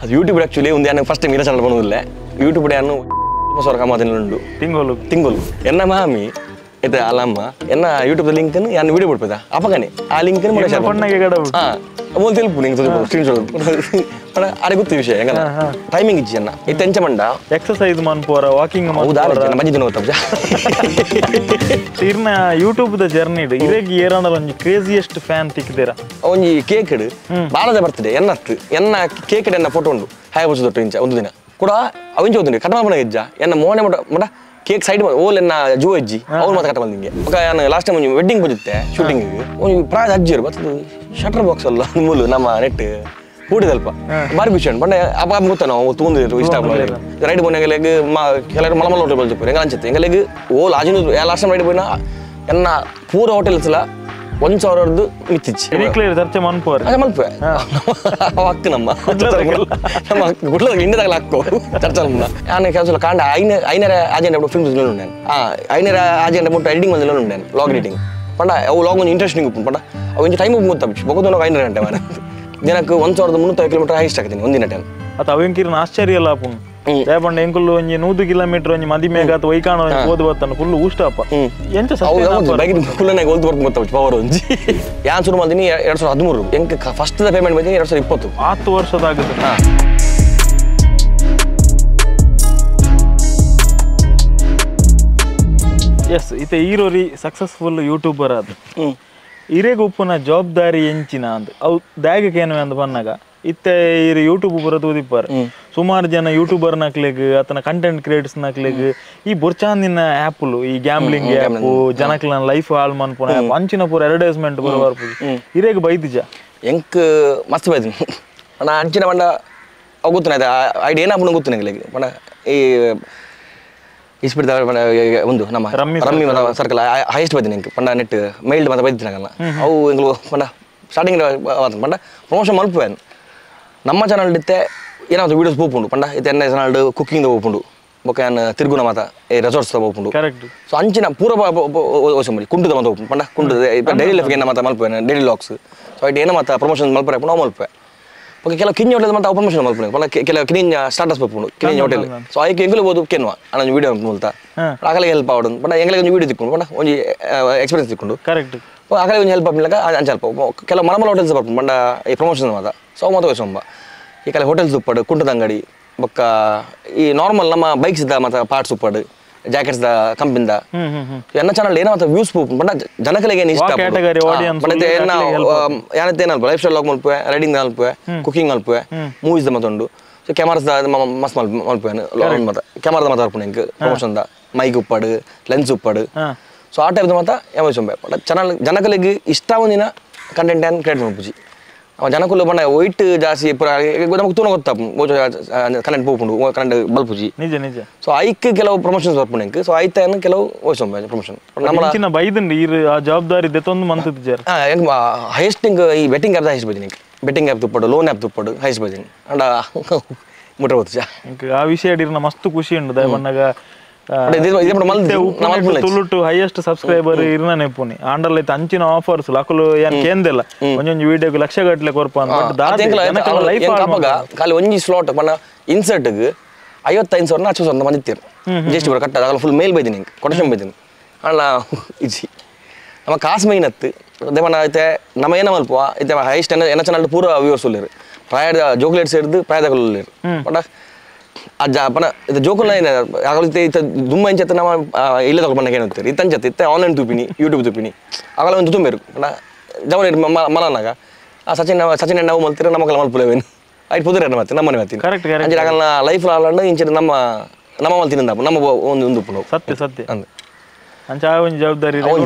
ಅದು YouTube actually ಒಂದು ಯಾನು ಫಸ್ಟ್ ಟೈಮ್ ಇರ ಚಾನಲ್ ಬಂದಿಲ್ಲ ಯೂಟ್ಯೂಬ್ ಯಾನು ಸಾವಿರ ಕಮಾದಿನ ತಿಂಗಳು ತಿಂಗಳು ಎನ್ನ ಮಾಮಿ ಇತ್ತೆ ಅಲ್ಲಮ್ಮ ಎನ್ನ ಯೂಟ್ಯೂಬ್ ಲಿಂಕ್ ಯಾನು ವಿಡಿಯೋ ಬಿಡ್ಪದ ಅಪಗನೆ ಆ ಲಿಂಕ್ ಹಾಂ ಮೂಲ తెలుపు ನಿಂಗೆ ಸ್ಕ್ರೀನ್ ಶಾಟ್ ಅರೆ ಗೊತ್ತು ವಿಷಯ ಹೆಂಗಲ್ಲ ಟೈಮಿಂಗ್ ಇಜ್ಜಿ ಅನ್ನ ಇತ್ತೆ ಎಂಚ ಮಂಡ ಎಕ್ಸರ್ಸೈಸ್ ಮನ್ಪೋರ ವಾಕಿಂಗ್ ಹೌದಾ ಮಂಜಿ ದಿನ ಗೊತ್ತಪ್ಪ ಇರ್ನ YouTube the journey ಇರೆಗ್ ಏರಾಂಡಲ ಒಂಜಿ ಕ್ರೇಜಿಯೆಸ್ಟ್ ಫ್ಯಾನ್ ತಿಕ್ಕಿದೆರ ಒಂಜಿ ಕೇಕ್ ಬಾಳದ ಬರ್ತದೆ ಎನ್ನತ್ತು ಎನ್ನ ಕೇಕ್ ಎನ್ನ ಫೋಟೋ ಉಂಡು ಹಾಯ್ ಬಸ್ ದೊಟ್ಟು ಇಂಚ ಒಂದು ದಿನ ಕೂಡ ಅವಿಂಚ ಓದುಂಡು ಕಟ್ ಮಲ್ಪನ ಇಜ್ಜ ಎನ್ನ ಮೋನೆ ಮಟ ಮಟ ಕೇಕ್ ಸೈಡ್ ಓಲ್ ಎನ್ನ ಜೂ ಅಜ್ಜಿ ಅವ್ರು ಮಾತ್ರ ಕಟ್ ಮಲ್ದಿಂಗೆ ఒక ನಾನು ಲಾಸ್ಟ್ ಟೈಮ್ ಒಂಜಿ ವೆಡ್ಡಿಂಗ್ ಪೋಜಿತ್ತೆ ಶೂಟಿಂಗ್ ಒಂಜಿ ಪ್ರಾಯ ಅಜ್ಜಿರು ಬತ್ತದು ಶಟರ್ ಬಾಕ್ಸ್ ಅಲ್ಲ ಮೂಲು ನಮ್ಮ ನೆಟ್ ಕೂಡಿದಲ್ಪ ಬಾರಿ ಖುಷಿ ಉಂಟು ಪಂಡ ಅಪ್ಪ ಗೊತ್ತ ನಾವು ತೂಂದಿರು ಇಷ್ಟ ರೈಡ್ ಪೋನೆಂಗಲೆಗ್ ಕೆಲವರು ಮಲಮಲ ಹೋಟೆಲ್ ಬಲ್ತಿಪ್ಪು ಎಂಗಲ ಅಂಚತ್ತೆ ಎಂಗಲೆಗ್ ಓಲ್ ಆಜಿನ last time ride ಪೋಯಿನ ಎನ್ನ ಪೂರ ಹೋಟೆಲ್ಸ್ ಲ 1000 ಮಿತ್ತಿಚ್ಚಿ ಚರ್ಚೆ ಮನ್ಪುವರು ಅದೇ ಮಲ್ಪೆ ಹಕ್ಕು ನಮ್ಮ ನಮ್ಮ ಗುಡ್ಲ ಇಂಡದಾಗಲ ಹಕ್ಕು ಚರ್ಚೆ ನಾನು ಕೆಲಸ ಕಾಂಡ ಐನರ ಆಜೆಂಡ ಫಿಲ್ಮ್ ಉಂಡೆ ಐನರ ಆಜೆಂಡ ಮುಟ್ಟ ಎಡಿಟಿಂಗ್ ಬಂದಿಲ್ಲ ಉಂಡೆ ಲಾಗ್ ಎಡಿಟಿಂಗ್ ಪಂಡ ಅವು ಲಾಗ್ ಒಂಜಿ ಇಂಟ್ರೆಸ್ಟಿಂಗ್ ಉಪ್ಪು ಪಂಡ ಅವು ಒಂಜಿ ಟೈಮ್ ಉಪ್ಪು ಗೊತ್ತಾಪು ಬೊಕೊದು 500 ಗಂಟೆ ಮಾರ ದಿನಕ್ಕೆ 1300 ಕಿಲೋಮೀಟರ್ ಹೈಸ್ಟ್ ಆಗ್ತೀನಿ ಒಂದಿನ ಟೈಮ್ ಅತ್ತ ಅವೆಂಕಿರ್ನ ಆಶ್ಚರ್ಯ ಅಲ್ಲ ಆಪುಂಡು ದಾಯೆ ಎಂಕುಲು ಒಂಜಿ 100 ಕಿಲೋಮೀಟರ್ ಒಂಜಿ ಮದಿಮೆಗಾತ್ ವೈಕಾಣ ಒಂಜಿ ಪೋದು ಬತ್ತನ ಫುಲ್ ಊಷ್ಟಪ್ಪ ಎಂಚ ಬೈಕ್ ಫುಲ್ ಓಲ್ದು ಬರ್ಪು ಗೊತ್ತಾಪು ಪವರ್ ಒಂಜಿ ಯಾನ್ ಶುರು ಮಾಡ್ತೀನಿ 2013 ಎಂಕ್ ಫಸ್ಟ್ ಪೇಮೆಂಟ್ ಬಂದಿನಿ 2020 10 ವರ್ಷದಾಗುತ್ತೆ. ಎಸ್ ಇತ್ತೆ ಈರೋರಿ ಸಕ್ಸಸ್ಫುಲ್ ಯೂಟ್ಯೂಬರ್ ಅದು ಇರೆಗ್ ಉಪ್ಪುನ ಜವಾಬ್ದಾರಿ ಎಂಚಿನ ಅಂದ್ ಅವು ದಾಗಕ್ಕೆ ಏನು ಅಂದ್ ಬನ್ನಾಗ ಇತ್ತೆ ಇರು ಯೂಟ್ಯೂಬ್ ಪೂರ ತೂದಿಪ್ಪಾರು ಸುಮಾರು ಜನ ಯೂಟ್ಯೂಬರ್ ನಕ್ಲೆಗ್ ಆತನ ಕಂಟೆಂಟ್ ಕ್ರಿಯೇಟರ್ಸ್ ನಕ್ಲೆಗ್ ಈ ಬೊರ್ಚಾಂದಿನ ಆ್ಯಪ್ಲು ಈ ಗ್ಯಾಂಬ್ಲಿಂಗ್ ಆ್ಯಪ್ ಜನಕ್ಲ ಲೈಫ್ ಹಾಳು ಮನ್ಪುನ ಆ್ಯಪ್ ಅಂಚಿನ ಪೂರ ಅಡ್ವರ್ಟೈಸ್ಮೆಂಟ್ ಪೂರ ಬರ್ಪುಜಿ ಇರೆಗ್ ಬೈದಿಜ ಎಂಕ್ ಮಸ್ತ್ ಬೈದಿನಿ ಪಂಡ ಅಂಚಿನ ಪಂಡ ಅವು ಗೊತ್ತುನ ಐಡಿಯಾ ಏನಾಪುನ ಗೊತ್ತು ಎಂಕ್ಲೆಗ್ ಪಂಡ ಈ ಇಸ್ಪಿಡ್ದ ಒಂದು ನಮ್ಮ rummy circle highest ಬೈದಿನಿ ಎಂಕ್ ಪಂಡ ನೆಟ್ ಮೈಲ್ಡ್ ಮಾತ ಬೈದಿನಗಲ್ಲ ಅವು ಎಂಕ್ಲು ಪಂಡ ಸ್ಟಾರ್ಟಿಂಗ್ ಪಂಡ ಪ್ರಮೋಷನ್ ಮಲ್ಪುವೆ ನಮ್ಮ ಚಾನಲ್ ಇತ್ತೆ ಏನಾದ್ರು ವೀಡಿಯೋಸ್ ಪೋಪುಂಡು ಪಂಡ ಇತ್ತೆ ಎನ್ನ ಚಾನಲ್ ಕುಕ್ಕಿಂಗ್ ಪೋಪುಂಡು ಬೊಕ್ಕ ಯಾನ್ ತಿರುಗುನ ಮಾತ ಈ ರೆಸಾರ್ಟ್ಸ್ ಪೋಪುಂಡು ಕರೆಕ್ಟ್. ಸೊ ಅಂಚಿನ ಪೂರ ಕುಂಟುದ ಮಾತ ಪೋಪುಂಡು ಪಂಡ ಕುಂಟುದ ಡೈಲಿ ಲೈಫ್ ಏನ ಮಾತ ಮಲ್ಪುವೆ daily LOX. So it ಏನ ಮಾತ ಪ್ರಮೋಷನ್ ಮಲ್ಪರೆ ನಾವು ಮಲ್ಪುವೆ ಬೊಕ್ಕ ಕೆಲವು ಕಿಂಜ ಹೋಟೆಲ್ ಮಾತ ಪ್ರಮೋಷನ್ ಮಲ್ಪುನೆ ಪಂಡ ಕೆಲವು ಕಿಂಜ ಸ್ಟಾರ್ಟಸ್ ಪೋಪುಂಡು ಕಿಂಜ ಹೋಟೆಲ್. ಸೊ ಐಕ್ ಎಂಕುಲು ಬೋದು ಕೆನ್ವಾ ಅಣ್ಣ ವೀಡಿಯೋ ಮೂಲತ ಆಗಲೇ ಹೆಲ್ಪ್ ಆವಡು ಪಂಡ ಎಂಗ್ಲಿಗೆ ಒಂಜಿ ವೀಡಿಯೋ ತಿಕ್ಕೊಂಡು ಪಂಡ ಒಂಜಿ ಎಕ್ಸ್ಪೀರಿಯನ್ಸ್ ತಿಕ್ಕೊಂಡು ಕರೆಕ್ಟ್ ಆಗಲೇ ಒಂಜಿ ಹೆಲ್ಪ್ ಆಪಿನಕ ಅಂಚ ಹೆಲ್ಪ್ ಕೆಲವು ಮಲಮಲ ಹೋಟೆಲ್ಸ್ ಬರ್ಪುಂಡು ಪಂಡ ಈ ಪ್ರಮೋಷನ್ ಮಾತ. ಸೊ ಮಾತ ವಯಸ್ಸೊಂಬ ಈ ಕಲೆ ಹೋಟೆಲ್ಸ್ ಉಪ್ಪಡು ಕುಂಟದ ಅಂಗಡಿ ಬೊಕ್ಕ ಈ ನಾರ್ಮಲ್ ನಮ್ಮ ಬೈಕ್ಸ್ ಇದ್ದ ಮತ್ತು ಪಾರ್ಟ್ಸ್ ಉಪ್ಪಡು ಜಾಕೆಟ್ಸ್ the ಕಂಪಿಂದ ಎನ್ನ ಚಾನಲ್ ಏನೋ ಮಾತ ವ್ಯೂಸ್ ಪೋಪುಂಡು ಪಂಡ ಜನಕಲಿಗೆ ಏನು ಇಷ್ಟ ಯಾನತ್ತೆ ಏನಲ್ಪ life style log ಮಲ್ಪುವೆ riding ಮಲ್ಪುವೆ cooking ಮಲ್ಪುವೆ movies ಮತ್ತೊಂಡು. So cameras ಮಸ್ತ್ ಮಲ್ಪುವೆ ಮಾತ ಕ್ಯಾಮರಾದ ಮಾತ ಬರ್ಪುಂಡು ಎಂಕ್ ಪ್ರಮೋಷನ್ the mic ಉಪ್ಪಡು lens ಉಪ್ಪಡು. ಸೊ ಆ ಟೈಪ್ ಮಾತ ಯಾವ ಪಂಡ ಚಾನಲ್ ಜನಕಲಿಗೆ ಇಷ್ಟ ಒಂದಿನ ಕಂಟೆಂಟ್ ಏನು ಕ್ರಿಯೇಟ್ ಮಲ್ಪುಜಿ ಅವ ಜನಕುಲು ಪಂಡ ವೈಟ್ ಜಾಸ್ತಿ ಪೂರ ನಮಗೆ ತೂನ ಗೊತ್ತಾಪು ಕರೆಂಟ್ ಪೋಪುಂಡು ಕರೆಂಟ್ ಬಲ್ಪುಜಿ ನಿಜ ನಿಜ. ಸೊ ಐಕ್ ಕೆಲವು ಪ್ರಮೋಷನ್ಸ್ ಬರ್ಪುಂಡು ಎಂಕ್. ಸೊ ಐತ ಏನು ಕೆಲವು ವಹಿಸೊಂಬ ಪ್ರಮೋಷನ್ ನಮ್ಮ ಬೈದಂడి ಈ ಆ ಜವಾಬ್ದಾರಿ ದೆತ್ತೊಂದು ಮಂತದ ಹಾಂ ಹೈಯೆಸ್ಟ್ ಇಂಕ್ ಈ betting app highest ಬೈದಿನಿ betting app ತುಪ್ಪಡು loan app ತುಪ್ಪಡು highest ಬೈದಿನಿ ಅಂಡ ಮುಟ್ಟ ಗೊತ್ತು ಆ ವಿಷಯ ಇರ್ನ ಮಸ್ತ್ ಖುಷಿ ಉಂಡು ದಯ ಬಣ್ಣಗ ತುಳುಟು ಹೈಯೆಸ್ಟ್ ಸಬ್ಸ್ಕ್ರೈಬರ್ ಇರ್ನ ನೆಪ್ಪುನಿ ಆಂಡಲ್ ಐತೆ ಅಂಚಿನ ಆಫರ್ಸ್ ಲಕುಲು ಏನ್ ಕೇಂದಿಲ್ಲ ಒಂಜೊಂಜಿ ವಿಡಿಯೋಗೆ ಲಕ್ಷ ಗಟ್ಟಲೆ ಕೊರ್ಪ ಅಂತ ಖಾಲಿ ಒಂಜಿ ಸ್ಲಾಟ್ ಪಂಡ ಇನ್ಸರ್ಟ್ 55,000 10,000 ಮಂದಿತ್ತೀರು G S T ಕಟ್ಟ ಆಗಲ್ಲ ಫುಲ್ ಮೇಲ್ ಬೈದಿನಿ ಕೊಟೇಶನ್ ಬೈದಿನಿ ಅಣ್ಣ ಇಜ್ಜಿ ನಮ್ಮ ಕಾಸು ಮೈನ್ ಅತ್ತು ಅದೇ ಪಂಡ ಐತೆ ನಮ್ಮ ಏನ ಮಲ್ಪುವ ಇತ್ತೆ ಹೈಯೆಸ್ಟ್ ಎನ್ನ ಚಾನಲ್ ಪೂರ ವ್ಯೂವರ್ಸ್ ಉಲ್ಲೇರು ಪ್ರಾಯದ ಜೋಕ್ಲೇಟ್ಸ್ ಹಿಡಿದು ಪ್ರಾಯದ ಉಲ್ಲೇರು ಪಂಡ ಅಜ್ಜ ಪನ ಇದು ಜೋಕುಲ ಆಗಲ ಇತ್ತ ದುಮ್ಮ ಇಂಚತ್ತ ನಮ್ಮ ಇಲ್ಲ ತಗೊಂಡು ಬಣ್ಣ ಏನುತ್ತಾರೆ ಇತ್ತಂಚತ್ತೆ ಇತ್ತೆ ಆನ್ಲೈನ್ ತೂಪಿನಿ ಯೂಟ್ಯೂಬ್ ತೂಪಿನಿ ಆಗಲ ಒಂದು ತುಂಬೇರು ಪಂಡ ಜವನ ಮಲನಾಗ ಆ ಸಚಿನ್ ಸಚಿನ್ ನಾವು ಮಲ್ತಿರ ನಮಗಲ ಮಲ್ಪುಲೇವೇನು ಐಟ್ ಪುದುರೆ ಮತ್ತೆ ನಮ್ಮನೆ ಮತ್ತೀನಿ ಕರೆಕ್ಟ್ ಕರೆಕ್ಟ್ ಅಂಚೆ ಆಗಲ ಲೈಫ್ ಆಲಂಡ ಇಂಚೆ ನಮ್ಮ ನಮ್ಮ ಮಲ್ತಿನ ನಮ್ಮ ಒಂದು ಒಂದು ಉಪ್ಪು ಸತ್ಯ ಸತ್ಯ ಅಂಚ ಆ ಒಂದು ಜವಾಬ್ದಾರಿ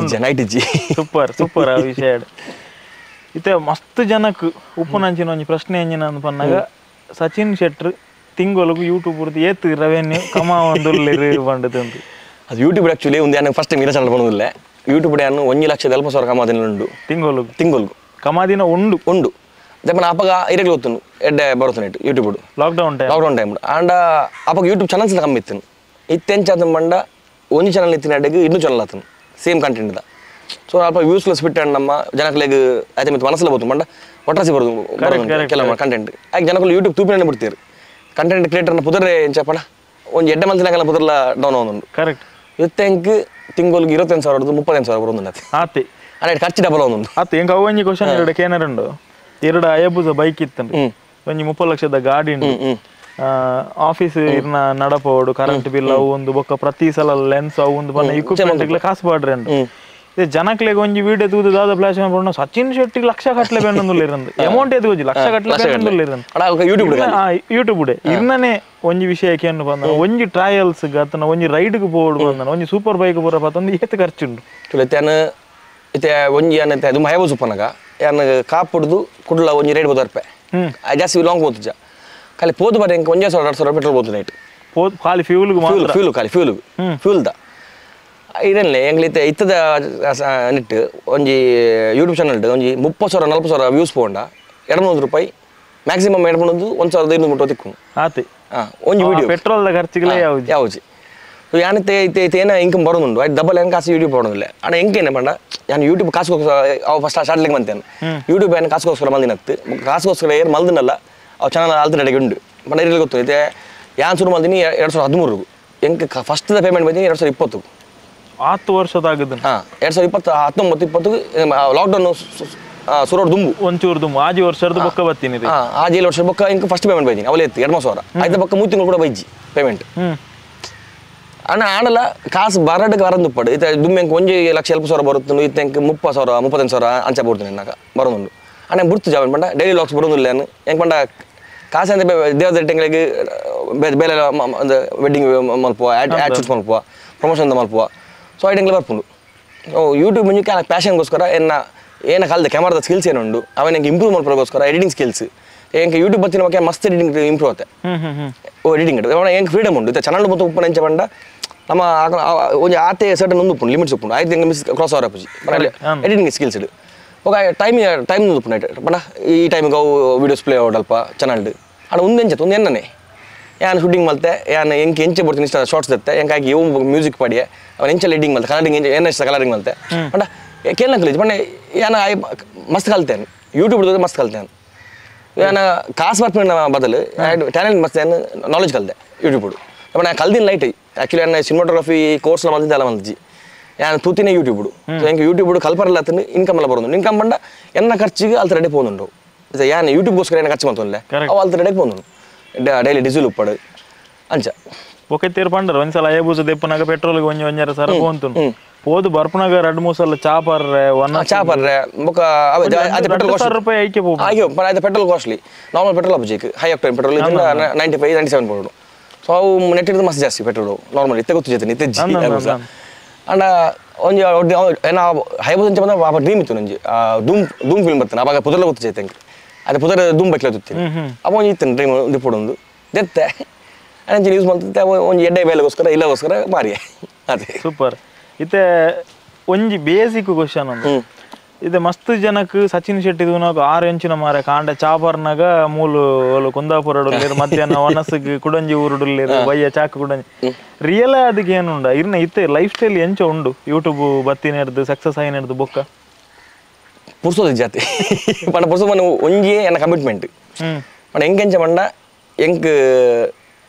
ನೈಟ್ ಇಜ್ಜಿ ಸೂಪರ್ ಸೂಪರ್ ಆ ವಿಷಯ ಇತ್ತೆ ಮಸ್ತ್ ಜನಕ್ಕೆ ಉಪ್ಪುನಂಚಿನ ಒಂಜಿ ಪ್ರಶ್ನೆ ಎಂಜಿನ ಅಂದ್ ಪನ್ನಾಗ ಸಚಿನ್ ಶೆಟ್ರ್ ತಿಂಗೊಳಗು ಯೂಟ್ಯೂಬ್ ಏತ್ ರೆವೆನ್ಯೂ ಕಮಾವೊಂದುಲ್ಲೆರ್ ಪಂಡುದು ಅದು ಯೂಟ್ಯೂಬ್ ಆಕ್ಚುಲಿ ಒಂದು ಯಾನು ಫಸ್ಟ್ ಟೈಮ್ ಇರ ಚಾನಲ್ ಬಂದಿಲ್ಲ ಯೂಟ್ಯೂಬ್ ಯಾನು 1,70,000 ಕಮಾದಿನ ಉಂಡು ತಿಂಗೊಳಗು ತಿಂಗೊಳಗು ಕಮಾದಿನ ಉಂಡು ಉಂಡು ಅದೇ ಅಪಗ ಇರೆಗ್ಲ ಗೊತ್ತುಂಡು ಎಡ್ಡೆ ಬರುತ್ತುಂಡು YouTube lockdown time and ಅಪಗ ಯೂಟ್ಯೂಬ್ ಚಾನಲ್ಸ್ ಕಮ್ಮಿ ಇತ್ತು ಇತ್ತೆಂಚಾದ ಬಂಡ ಒಂಜಿ ಚಾನಲ್ ಇತ್ತಿನ ಅಡ್ಡೆಗ್ ಇನ್ನೂ ಚಾನಲ್ ಆತನು same content the so ಅಲ್ಪ ಯೂಸ್ಲೆಸ್ ಬಿಟ್ಟು ನಮ್ಮ ಜನಕ್ಲೆಗ್ ಐತೆ ಮತ್ತು ಮನಸ್ಸಲ್ಲ ಬೋತು ಬಂಡ ಒಟ್ರಾಸಿ ಬರೋದು ಕೆಲವು ಕಂಟೆಂಟ್ ಆಗ ಜನಗಳು ಯೂಟ್ಯೂಬ್ ತೂಪಿನ ಬಿಡ್ತೀರಿ ಕಂಟೆಂಟ್ ಕ್ರಿಯೇಟರ್ನ ಪುದರೇ ಎಂಚಪ್ಪಣ ಒಂದು ಎಡ್ಡೆ ಮಂತ್ನಾಗಲ್ಲ ಪುದರ್ಲ ಡೌನ್ ಆವೊಂದುಂಡು ಕರೆಕ್ಟ್ ಇತ್ತೆ ತಿಂಗಳಿಗೆ 25,000 35,000 ಬರೋದು ಆತೆ ಅದೇ ಖರ್ಚು ಡಬಲ್ ಆವೊಂದುಂಡು ಆತೆ ಎಂಕ್ ಅವು ಒಂಜಿ ಕ್ವಶನ್ ಎರಡು ಕೇನರುಂಡು ಎರಡು ಅಯಬುಸ ಬೈಕ್ ಇತ್ತಂಡು ಒಂಜಿ 30 ಲಕ್ಷದ ಗಾಡಿ ಉಂಡು ಆಫೀಸ್ ಇರ್ನ ನಡಪೋಡು ಕರೆಂಟ್ ಬಿಲ್ ಅವು ಒಂದು ಬೊಕ್ಕ ಪ್ರತಿ ಸಲ ಲೆನ್ಸ್ ಅವು ಒಂದು ಬಣ್ಣ ಇಕ್ವಿಪ್ಮೆಂಟ್ ಕಾಸು ಪಾಡ್ರೆ ಉಂಡು ಜನಕ್ಲೆಗ್ ಒಂಜಿ ವಿಡಿಯೋ ತೂದು ದಾದ ಫ್ಲಾಶ್ ಮಾಡ್ಕೊಂಡು ಸಚಿನ್ ಶೆಟ್ಟಿ ಲಕ್ಷ ಕಟ್ಲೆ ಬೇಂಡೊಂದುಲ್ಲೆರಂದು ಅಮೌಂಟ್ ಎದು ಒಂಜಿ ಲಕ್ಷ ಕಟ್ಲೆ ಬೇಂಡೊಂದುಲ್ಲೆರಂದು ಯೂಟ್ಯೂಬ್ ಯೂಟ್ಯೂಬ್ ಇರ್ನನೆ ಒಂಜಿ ವಿಷಯಕ್ಕೆ ಏನು ಬಂದ ಒಂಜಿ ಟ್ರಯಲ್ಸ್ ಅತನ ಒಂಜಿ ರೈಡ್ ಗೆ ಪೋಡು ಬಂದನ ಒಂಜಿ ಸೂಪರ್ ಬೈಕ್ ಪೂರ ಪತ್ತೊಂದು ಏತ್ ಖರ್ಚುಂಡು ತುಲತ್ಯಾನ ಇತ್ತೆ ಒಂಜಿ ಅನತೆ ಅದು ಮಹಬೂ ಸುಪ್ಪನಗ ಯಾನ ಕಾಪುಡ್ದು ಕುಡ್ಲ ಒಂಜಿ ರೈಡ್ ಬೋದರ್ಪೆ ಜಾಸ್ತಿ ಲಾಂಗ್ ಹೋತುಜ ಖಾಲಿ ಪೋದು ಬರ ಎಂಕ್ ಒಂಜೇ 1,000 2,000 ಪೆಟ್ರೋಲ್ ಬೋತು ನೈಟ್ ಪೋದು ಖಾಲಿ ಫ್ಯೂಲ್ ಮಾತ್ರ ಫ್ಯೂಲ್ ಖಾಲಿ ಫ್ಯೂಲ್ ಫ್ಯೂಲ್ the ಇದನ್ನೇ ಎಂಗ್ಲಿತ್ತೆ ಇತ್ತದ ನಿಟ್ಟು ಒಂಜಿ ಯೂಟ್ಯೂಬ್ ಚಾನಲ್ ಒಂಜಿ 30,000 40,000 ವ್ಯೂಸ್ ಪೋಂಡ 200 ರೂಪಾಯಿ ಮ್ಯಾಕ್ಸಿಮಮ್ 200 1,500 ಮುಟ್ಟ ತಿಕ್ಕು ಆತೆ ಒಂಜಿ ವಿಡಿಯೋ ಪೆಟ್ರೋಲ್ the ಖರ್ಚಿಗಲೇ ಯಾವುದು ಯಾವುದು ಯಾನತ್ತೆ ಇತ್ತೆ ಇತ್ತೆ ಏನ ಇನ್ಕಮ್ ಬರೋದುಂಡು ಆಯ್ತು ಡಬಲ್ ಏನು ಕಾಸು ಯೂಟ್ಯೂಬ್ ಬರೋದಿಲ್ಲ ಅಣ್ಣ ಎಂಕೇನೆ ಪಂಡ ನಾನು ಯೂಟ್ಯೂಬ್ ಕಾಸುಗೋಸ್ಕರ ಅವು ಫಸ್ಟ್ ಸ್ಟಾರ್ಟ್ಲಿಂಗ್ ಮಂತೇನೆ ಯೂಟ್ಯೂಬ್ ಏನು ಕಾಸುಗೋಸ್ಕರ ಮಲ್ದಿನತ್ತು ಕಾಸುಗೋಸ್ಕರ ಏನು ಮಲ್ದಿನಲ್ಲ ಅವು ಚಾನಲ್ ಆಲ್ಟರ್ನೇಟ್ ಉಂಡು ಪಂಡ ಇರಲಿ ಗೊತ್ತು ಇತ್ತೆ ಯಾನ್ ಶುರು ಮಲ್ದಿನಿ 2013 ಎಂಕ್ ಫಸ್ಟ್ ಪೇಮೆಂಟ್ ಬಂದಿನಿ 2020 10 ವರ್ಷದಾಗದ 2020 19 20 ಲಾಕ್ಡೌನ್ ಸುರೋಡ್ ದುಂಬು ಒಂಚೂರು ದುಂಬು ಆಜಿ ವರ್ಷದ ಬೊಕ್ಕ ಬತ್ತೀನಿ ಆಜಿ 7 ವರ್ಷ ಬೊಕ್ಕ ಇಂಕ ಫಸ್ಟ್ ಪೇಮೆಂಟ್ ಬೈದಿನಿ ಅವಲೇ ಇತ್ತು 2,000 ಆಯ್ತ ಬೊಕ್ಕ 3 ತಿಂಗಳು ಕೂಡ ಬೈಜಿ ಪೇಮೆಂಟ್ ಅಣ್ಣ ಆಣಲ್ಲ ಕಾಸು ಬರಡಕ್ಕೆ ಬರಂದುಪ್ಪಡು ಇತ್ತೆ ದುಮ್ಮೆ ಎಂಕ್ 1,70,000 ಬರುತ್ತುಂಡು ಇತ್ತೆ ಎಂಕ್ 30,000 35,000 ಅಂಚ ಬರ್ತೇನೆ ನಾಕ ಬರೋದುಂಡು ಅಣ್ಣ ಬುಡ್ತು ಜಾವನ್ ಪಂಡ ಡೈಲಿ ಲಾಕ್ಸ್ ಬರೋದಿಲ್ಲ ಎಂಕ್ ಪಂಡ ಕಾಸು ಅಂದ್ರೆ ದೇವದ ಟೆಂಗಳಿಗೆ ಬೇಲೆ ವೆಡ್ಡಿಂಗ್ ಮಲ್ಪುವ ಆ್ಯಡ್ ಶೂಟ್ಸ್ ಮಲ್ಪುವ ಪ್ರಮೋಷನ್ ಮಲ್ಪುವ ಸೊ ಐಟಂಗ್ಲ ಬರ್ಪುಂಡು ಯೂಟ್ಯೂಬ್ ಮುಂಚೆ ಪ್ಯಾಷನ್ಗೋಸ್ಕರ ಎನ್ನ ಏನ ಕಾಲದ ಕ್ಯಾಮರಾದ ಸ್ಕಿಲ್ಸ್ ಏನುಂಡು ಅವನ ಇಂಪ್ರೂವ್ ಮಾಡ್ಕೋಸ್ಕರ ಎಡಿಟಿಂಗ್ ಸ್ಕಿಲ್ಸ್ ಎಂಕ್ ಯೂಟ್ಯೂಬ್ ಬತ್ತಿನ ಬಗ್ಗೆ ಮಸ್ತ್ ಎಡಿಟಿಂಗ್ ಇಂಪ್ರೂವ್ ಆಗುತ್ತೆ ಓ ಎಡಿಟಿಂಗ್ ಎಂಕ್ ಫ್ರೀಡಮ್ ಉಂಡು ಇತ್ತೆ ಚಾನಲ್ ಮೊತ್ತ ಉಪ್ಪು ಎಂಚ ಪಂಡ ನಮ್ಮ ಒಂಜಿ ಆತೆ ಸರ್ಟನ್ ಒಂದು ಉಪ್ಪುಂಡು ಲಿಮಿಟ್ಸ್ ಉಪ್ಪುಂಡು ಆಯ್ತು ಎಂಕ್ ಮಿಸ್ ಕ್ರಾಸ್ ಅವರ್ ಆಪುಜಿ ಎಡಿಟಿಂಗ್ ಸ್ಕಿಲ್ಸ್ ಇಡು ఒక ಟೈಮ್ ಟೈಮ್ ಉಪ್ಪುಂಡು ಪಂಡ ಈ ಟೈಮಿಗೆ ಅವು ವೀಡಿಯೋಸ್ ಪ್ಲೇ ಆವಡಲ್ಪ ಚಾನಲ್ಡ್ ಅಡ ಒಂದು ಎಂಚ ಒಂದು ಎನ್ನನೆ ಯಾನ್ ಶೂಟಿಂಗ್ ಮಲ್ತೆ ಯಾನ್ ಎಂಕ್ ಎಂಚೆ ಬರ್ತೀನಿ ಇಷ್ಟ ಶಾರ್ಟ್ಸ್ ದತ್ತೆ ಎಂಕಾಗಿ ಇವು ಮ್ಯೂಸಿಕ್ ಪಾಡಿಯೆ ಅವನ ಎಂಚ ಎಡಿಟಿಂಗ್ ಮಲ್ತೆ ಕಲರಿಂಗ್ ಎಂಚ ಏನ ಇಷ್ಟ ಕಲರಿಂಗ್ ಮಲ್ತೆ ಪಂಡ ಕೇಳನ ಕಲಿಜ್ ಪಂಡ ಯಾನ ಮಸ್ತ್ ಕಲ್ತೇನೆ ಯೂಟ್ಯೂಬ್ ಮಸ್ತ್ ಕಲ್ತೇನೆ ಯಾನ ಕಾಸು ಬರ್ಪಿನ ಬದಲು ಟ್ಯಾಲೆಂಟ್ ಮಸ್ತ್ ಏನು ನಾಲೆಜ್ ಕಲ್ತೆ ಯೂಟ್ಯೂಬ್ ಪಂಡ ಕಲ್ದಿನ ಲೈಟ್ ಆ್ಯಕ್ಚುಲಿ ಯಾನ ಸಿನಿಮಾಟೋಗ್ರಫಿ ಕೋರ್ಸ್ ಮಲ್ತಿದ್ದೆ ಅಲ್ಲ ಮಲ್ತಿಜಿ ಯಾನ್ ತೂತಿನೇ ಯೂಟ್ಯೂಬ್ ಎಂಕ್ ಯೂಟ್ಯೂಬ್ ಕಲ್ಪರಲ್ಲ ಇನ್ಕಮ್ ಎಲ್ಲ ಬರೋದು ಇನ್ಕಮ್ ಪಂಡ ಎನ್ನ ಖರ್ಚಿಗೆ ಅಲ್ತ ರೆಡಿ ಪೋನುಂಡು ಯಾನ್ ಯೂಟ್ಯೂಬ್ಗೋಸ್ಕರ ಏನ ಖರ್ಚು ಮಂತೊಂದಿಲ್ಲ ಅವು ಅಲ್ತ ರೆಡಿ ಪೋನುಂಡು ಡೈಲಿ ಡೀಸೆಲ್ ಉಪ್ಪಡು ಅಂಚ ಒಕೆ ತೀರ್ ಪಂಡರ್ ಒಂದ್ಸಲ ಅಯ್ಯಬೂಸ ದೆಪ್ಪನಾಗ ಪೆಟ್ರೋಲ್ ಒಂಜಿ ಒಂಜರ ಸರ ಪೋಂತು ಪೋದು ಬರ್ಪನಾಗ 2-3 ಸಲ ಚಾ ಪರ್ರೆ ಒನ್ ಚಾ ಪರ್ರೆ ಬೊಕ ಅದೇ ಪೆಟ್ರೋಲ್ ಕಾಸ್ಟ್ ರೂಪಾಯಿ ಐಕೆ ಪೋ ಆಯ್ಕೆ ಪಂಡ ಅದೇ petrol costly normal petrol ಅಪುಜಿ high octane petrol ಇದನ್ನ 95 97 ಪೋಡು ಸೊ ಅವು ನೆಟ್ ಹಿಡಿದು ಮಸ್ತ್ ಜಾಸ್ತಿ ಪೆಟ್ರೋಲ್ ನಾರ್ಮಲ್ ಇತ್ತೆ ಗೊತ್ತು ಜೊತೆ ಇತ್ತೆ ಜಿ ಅಂಡ ಒಂಜಿ ಏನ ಹೈಬೂಸ್ ಅಂಚ ಬಂದ ಪಾಪ ಡ್ರೀಮ್ ಇತ್ತು ಒಂಜಿ ಧೂಮ್ ಧೂಮ್ ಫಿಲ್ಮ್ ಬರ್ತಾನೆ ಅವಾಗ ಪುದರ್ಲ ಗೊತ್ತು ಜೊತೆ ಅದೇ ಪುದರ್ ಧೂಮ್ ಬೈಕ್ಲ ತುತ್ತೀನಿ ಅವ ಒಂಜಿ ಇತ್ತೇನೆ ಡ್ರೀಮ್ ದಿಪ್ಪೊಡೊಂದು ದೆತ್ತೆ ಅಂಚೆ ಯೂಸ್ ಮಾಡ್ತಿದ್ದೆ ಒಂಜಿ ಎಡ್ಡೆ ಬೇಲೆಗೋಸ್ಕರ ಇಲ್ಲಗೋಸ್ಕರ ಮಾರಿಯೆ ಅದೇ ಸೂಪರ್ ಇತ್ತೆ ಒಂಜಿ ಬೇಸಿಕ್ ಕ್ವಶನ್ ಒಂದು ಇದೆ ಮಸ್ತ್ ಜನಕ್ಕೆ ಸಚಿನ್ ಶೆಟ್ಟಿ ತೂನಗ 6 ಇಂಚಿನ ಮಾರೆ ಕಾಂಡ ಚಾಪರ್ನಾಗ ಮೂಲು ಕುಂದಾಪುರ ಮಧ್ಯಾಹ್ನ ಒನಸ್ಗೆ ಕುಡಂಜಿ ಊರುಡುಲ್ಲೇರು ಬಯ್ಯ ಚಾಕು ಕುಡಂಜಿ ರಿಯಲ್ ಅದಕ್ಕೆ ಏನುಂಡ ಇರ್ನ ಇತ್ತೆ ಲೈಫ್ ಸ್ಟೈಲ್ ಎಂಚ ಉಂಡು ಯೂಟ್ಯೂಬ್ ಬತ್ತಿನೇರ್ದು ಸಕ್ಸಸ್ ಆಯಿನೇರ್ದು ಬೊಕ್ಕ ಪುರ್ಸೋದು ಜಾತಿ ಪಂಡ ಪುರ್ಸೋ ಮನ ಒಂಜಿ ಎನ್ನ ಕಮಿಟ್ಮೆಂಟ್ ಪಂಡ ಎಂಕೆಂಚ ಪಂಡ ಎಂಕ್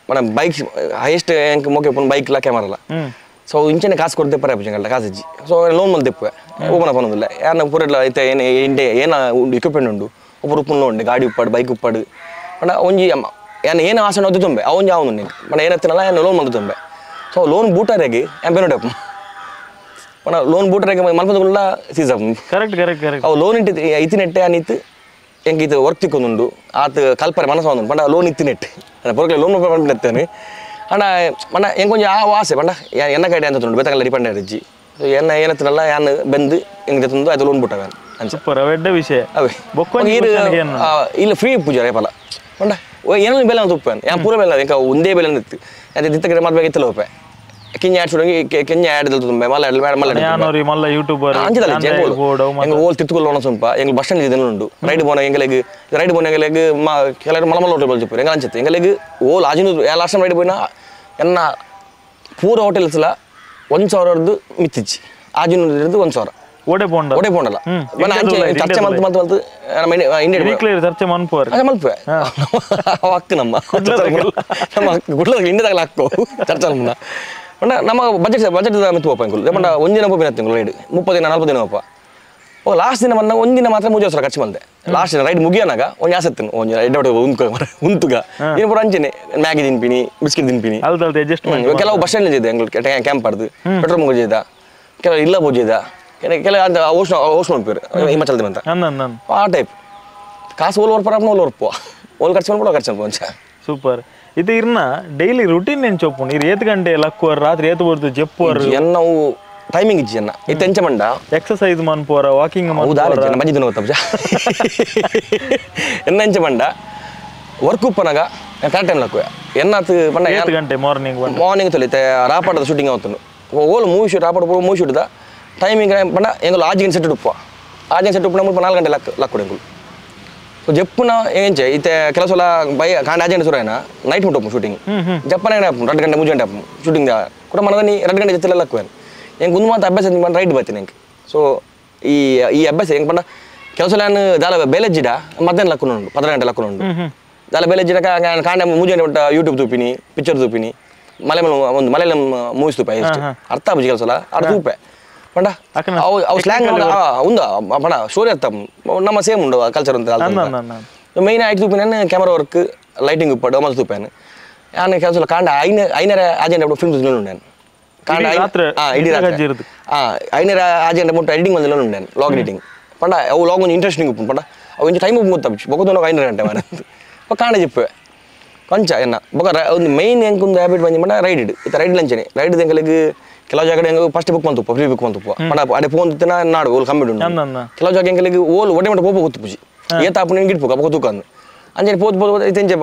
మన ಬೈಕ್ ಹೈಯೆಸ್ಟ್ ಎಂಕ್ ಮೋಕೆ ಪುನ್ ಬೈಕ್ ಲ ಕ್ಯಾಮರಾಲ ಸೊ ಇಂಚನೆ ಕಾಸು ಕೊಡ್ದೆ ಪರ ಪುಜಂಗಲ್ಲ ಕಾಸು ಇಜ್ಜಿ ಸೊ ಲೋನ್ ಮಲ್ತೆ ದೆಪ್ಪುವೆ ಓಪನ್ ಪನೊಂದಿಲ್ಲ ಯಾನ ಪೂರೆಡ್ಲ ಇತ್ತೆ ಏನ ಇಂಡೆ ಏನ ಉಂಡು ಇಕ್ವಿಪ್ಮೆಂಟ್ ಉಂಡು ಒಬ್ಬರು ಉಪ್ಪುನ್ ಉಂಡು ಗಾಡಿ ಉಪ್ಪಾಡು ಬೈಕ್ ಉಪ್ಪಾಡು ಪಂಡ ಒಂಜಿ ಯಾನ ಏನ ಆಸೆ ಅದು ತುಂಬೆ ಅವು ಒಂಜಿ ಆವೊಂದು ನಿಂಕ್ ಪಂಡ ಏನತ್ತಿನಲ್ಲ ಯಾನ ಲೋನ್ ಮಲ್ತೆ ತುಂಬೆ ಸೊ ಲೋನ್ ಬೂಟರೆಗೆ ಯಾನ್ ಬೆನೋಡೆ ಪಂಡ ಲೋನ್ ಬೂಟರೆಗೆ ಮಲ್ಪದಗುಲ್ಲ seize correct correct correct ಅವು ಲೋನ್ ಇಟ್ಟು ಇತ್ತಿನೆಟ್ಟೆ ಯಾನಿತ್ತು ಎಂಕ್ ಇದು ವರ್ಕ್ ತಿಕ್ಕೊಂದುಂಡು ಆತ ಕಲ್ಪರೆ ಮನಸ್ಸು ಒಂದು ಪಂಡ ಲೋನ್ ಇತ್ತಿನೆಟ್ ಪೊರಕೆ ಲೋನ್ ಪಂಡಿತ್ತೇನೆ ಅಣ್ಣ ಪಂಡ ಎಂಕ್ ಒಂಜಿ ಆ ಆಸೆ ಪಂಡ ಎನ್ನ ಕಡೆ ಅಂತ ಉಂಡು ಬೇತಕಲ್ಲ ಡಿಪೆಂಡ್ ಇಜ್ಜಿ ಸೊ ಎನ್ನ ಏನತ್ತಿನಲ್ಲ ಯಾನ್ ಬೆಂದು ಎಂಕ್ ತಂದು ಅದು ಲೋನ್ ಬುಟ್ಟವೆ ಸೂಪರ್ ಅವೆಡ್ಡ ವಿಷಯ ಅವೇ ಇಲ್ಲ ಫ್ರೀ ಪೂಜಾರೆ ಪಲ ಪಂಡ ಏನೋ ಬೆಲೆ ಅಂತ ಉಪ್ಪೇನು ಯಾನ್ ಪೂರ ಬೆಲೆ ಎಂಕ ಒಂದೇ ಬೆಲೆ ಇತ್ತು ಅದೇ ದಿತ್ತ ಕಡೆ ಮಾತ್ರ ಇತ್ತಲ್ಲ ಉಪ್ಪೆ ಕಿಂಜ ಆಡ್ ಶುರುಂಗಿ ಕೆಂಜ ಆಡ್ ದಲ್ ತುಂಬೆ ಮಲ್ಲ ಆಡ್ ಮಲ್ಲ ಯಾನೋರಿ ಮಲ್ಲ ಯೂಟ್ಯೂಬರ್ ಅಂಚದಲ್ಲ ಎಂಗ ಓಲ್ ತಿತ್ತುಕೊಳ್ಳೋಣ ಸ್ವಲ್ಪ ಎಂಗ ಬಸ್ ಸ್ಟ್ಯಾಂಡ್ ಇದನ್ನ ಉಂಡು ರೈಡ್ ಬೋನ ಎಂಗಲೆಗ್ ರೈಡ್ ಬೋನ ಎಂಗಲೆಗ್ ಕೆಲವರು ಮಲ ಮಲ ಹೋಟೆಲ್ ಬಲ್ಜಿಪುರ ಎಂಗ ಅಂಚತ್ತೆ ಎಂಗಲೆಗ್ ಓಲ್ ಆಜಿನ last time ride ಬೋನ ಎನ್ನ ಪೂರ ಹೋಟೆಲ್ಸ್ಲ 1000 ಮಿತ್ತಿಚ್ಚಿ ಆಜಿನ 1000 ಓಡೆ ಪೋಂಡ ಓಡೆ ಪೋಂಡಲ್ಲ ಚರ್ಚೆ ಮಲ್ತು ಮಲ್ತು ಮಲ್ತು ನಮ್ಮ ಇಂಡಿಯಾ ಚರ್ಚೆ ಮನ್ಪುವಾರ್ ಮಲ್ಪುವೆ ಹಕ್ಕು ನಮ್ಮ ನಮ್ಮ ಗುಡ್ಲ ಇಂಡಿಯಾದಾಗಲ ಹಕ್ಕು ಚರ್ಚೆ ಮಲ್ಪುನ ಪಂಡ ನಮ್ಮ ಬಜೆಟ್ ಬಜೆಟ್ ಮಿತ್ತು ಪೋಪ ಎಂಕುಲು ಪಂಡ ಒಂದಿನ ಪೋಪಿನ ತಿಂಗಳು ರೈಡ್ 30 ದಿನ 40 ದಿನ ಪೋಪ ಓ ಲಾಸ್ಟ್ ದಿನ ಬಂದಾಗ ಒಂದಿನ ಮಾತ್ರ 3 ಸಾವಿರ ಖರ್ಚು ಬಂದೆ ಲಾಸ್ಟ್ ದಿನ ರೈಡ್ ಮುಗಿಯೋನಾಗ ಒಂದು ಆಸೆ ಒಂಜಿ ಎಡ್ಡೆ ಉಂತುಗ ಉಂತುಗ ಇನ್ನು ಪೂರ ಅಂಚೆನೆ ಮ್ಯಾಗಿ ತಿನ್ಪಿನಿ ಬಿಸ್ಕೆಟ್ ತಿನ್ಪಿನಿ ಕೆಲವು ಬಸ್ ಸ್ಟ್ಯಾಂಡ್ ಇದೆ ಎಂಗ್ಳು ಕ್ಯಾಂಪ್ ಆಡ್ದು ಪೆಟ್ರೋಲ್ ಬಂಕ್ ಇದ್ದ ಕೆಲವು ಇಲ್ಲ ಪೂಜೆ ಕೆಲ ಅಂತ ಓಷ್ ಓಷ್ ಮನ್ಪೇರು ಹಿಮಾಚಲದ ಅಂತ ಆ ಟೈಪ್ ಕಾಸು ಓಲ್ ವರ್ಪರ ಓಲ್ ವರ್ಪುವ ಓಲ್ ಖರ್ಚು ಮಾಡ್ಬೋದು ಖರ್ಚು ಒಂಚ ಸೂಪರ್ ಇದು ಇರ್ನ ಡೈಲಿ ರುಟೀನ್ ಏನು ಚೊಪ್ಪು ಇರ್ ಏತ್ ಗಂಟೆ ಲಕ್ಕುವರ್ ರಾತ್ರಿ ಏತ್ ಬರ್ದು ಜೆಪ್ಪುವರ್ ಎನ್ನ ಅವು ಟೈಮಿಂಗ್ ಇಜ್ಜಿ ಎನ್ನ ಇತ್ತೆ ಎಂಚ ಮಂಡ ಎಕ್ಸರ್ಸೈಸ್ ಮನ್ಪುವರ ವಾಕಿಂಗ್ ಹೌದಾ ಬಂಜಿ ದಿನ ಗೊತ್ತಪ್ಪ ಎನ್ನ ಎಂಚ ಮಂಡ ವರ್ಕ್ ಉಪ್ಪನಾಗ ಕರೆಕ್ಟ್ ಟೈಮ್ ಲಕ್ಕುವೆ ಎನ್ನಾತ್ ಪಂಡ ಏತ್ ಗಂಟೆ ಮಾರ್ನಿಂಗ್ ಮಾರ್ನಿಂಗ್ ತೊಲಿತೆ ರಾಪಾಡದ ಶೂಟಿಂಗ್ ಆವತ್ತುಂಡು ಓಲ್ ಮೂವಿ ಶೂಟ್ ರಾಪಾಡ ಮೂವಿ ಶೂಟ್ದ ಟೈಮಿಂಗ್ ಪಂಡ ಎಂಗುಲು ಆಜಿಗೆ ಸೆಟ್ ಉಪ್ಪುವ ಆಜಿಗೆ ಸೆಟ್ ಉಪ್ಪು ಮುಲ್ಪ 4 ಗಂಟೆ ಲಕ್ ಲಕ್ಕುಡು ಎಂಗುಲು ಸೊ ಜಪ್ಪುನ ಎಂಚೆ ಇತ್ತೆ ಕೆಲವು ಸಲ ಬೈ ಕಾಂಡ ಆಜೆಂಟ್ ಸುರಾಯನ ನೈಟ್ ಮುಟ್ಟು ಶೂಟಿಂಗ್ ಜಪ್ಪನ 2 ಗಂಟೆ 3 ಗಂಟೆ ಶೂಟಿಂಗ್ ಕೂಡ ಮನದನಿ 2 ಗಂಟೆ ಜೊತೆಲ್ಲ ಲಕ್ಕುವೇನು ಎಂಗೆ ಒಂದು ಮಾತು ಅಭ್ಯಾಸ ಪಂಡ ರೈಡ್ ಬರ್ತೀನಿ ಎಂಕ್ ಸೊ ಈ ಈ ಅಭ್ಯಾಸ ಹೆಂಗೆ ಪಂಡ ಕೆಲವು ಸಲ ನಾನು ದಾಲ ಬೇಲೆಜ್ಜಿಡ ಮಧ್ಯಾಹ್ನ ಲಕ್ಕುನು ಉಂಡು 15 ಗಂಟೆ ಲಕ್ಕುನು ಉಂಡು ದಾಲ ಬೇಲೆಜ್ಜಿಡ ಕಾಂಡ 3 ಗಂಟೆ ಉಂಟ ಯೂಟ್ಯೂಬ್ ತೂಪಿನಿ ಪಿಕ್ಚರ್ ತೂಪಿನಿ ಮಲಯಾಳಂ ಒಂದು ಮಲಯಾಳಂ ಮೂವೀಸ್ ತೂಪೆ ಅರ್ಥ ಆಪುಜಿ ಕೆಲವು ಸಲ ಅರ್ಥ ತೂಪೆ ಪಂಡ ಅವು ಅವು ಸ್ಲ್ಯಾಂಗ್ ಉಂದ ಪಂಡ ಸ್ಟೋರಿ ಅರ್ಥ ನಮ್ಮ ಸೇಮ್ ಉಂಡು ಕಲ್ಚರ್ ಅಂತ ಮೇಯ್ನ್ ಆಯ್ತು ತೂಪಿನ camera work lighting ಉಪ್ಪಡು ಮಲ್ತು ತೂಪೇನು ನಾನು ಕೆಲವು ಸಲ ಕಾಂಡ 5:30 ಆಜೆಂಡ ಫಿಲ್ಮ್ ಉಂಡು ನಾನು ಕಾಂಡ ಇಡೀ ರಾತ್ರಿ 5:30 ಆಜೆಂಡ ಮುಟ್ಟ ಎಡಿಟಿಂಗ್ ಬಂದಿಲ್ಲ ಉಂಡು ನಾನು ಲಾಗ್ ಎಡಿಟಿಂಗ್ ಪಂಡ ಅವು ಲಾಗ್ ಒಂದು ಇಂಟ್ರೆಸ್ಟಿಂಗ್ ಉಪ್ಪು ಪಂಡ ಅವು ಒಂಜಿ ಟೈಮ್ ಉಪ್ಪು ಗೊತ್ತಪ್ಪ ಬೊಕ್ಕ 5:30 ಗಂಟೆ ಮಾರ ಕಾಂಡ ಜಿಪ್ಪೆ ಕೊಂಚ ಎನ್ನ ಬೊಕ ಒಂದು ಮೇಯ್ನ್ ಎಂಕೊಂದು ಹ್ಯಾಬಿಟ್ ಬಂದು ಪಂಡ ರೈಡ್ ಇಡು ಇತ್ತ ರೈಡ್ ಲಂಚನೆ ರೈಡ್ ಎಂಕಲಿಗೆ ಕೆಲವು ಜಾಗ ಹೆಂಗೆ ಫಸ್ಟ್ ಬುಕ್ ಮಂತುಪ್ಪ ಫ್ರೀ ಬುಕ್ ಮಂತುಪ್ಪ ಪಂಡ ಅಡೆ ಫೋನ್ ತಿನ್ನ ನಾಡು ಓಲ್ ಕಂಬಿಡು ಕೆಲವು ಜಾಗ ಎಂಕಲಿಗೆ ಓಲ್ ಒಡೆ ಮಟ್ಟ ಪೋಪ ಗೊತ್ತು ಪೂಜಿ ಏತಾಪು ನಿನ್ಗೆ ಇಟ್ಪು ಅಪ್ಪ ತೂಕಂದು ಅಂಚನೆ ಪೋದು ಪೋದು ಇತ್ತೆ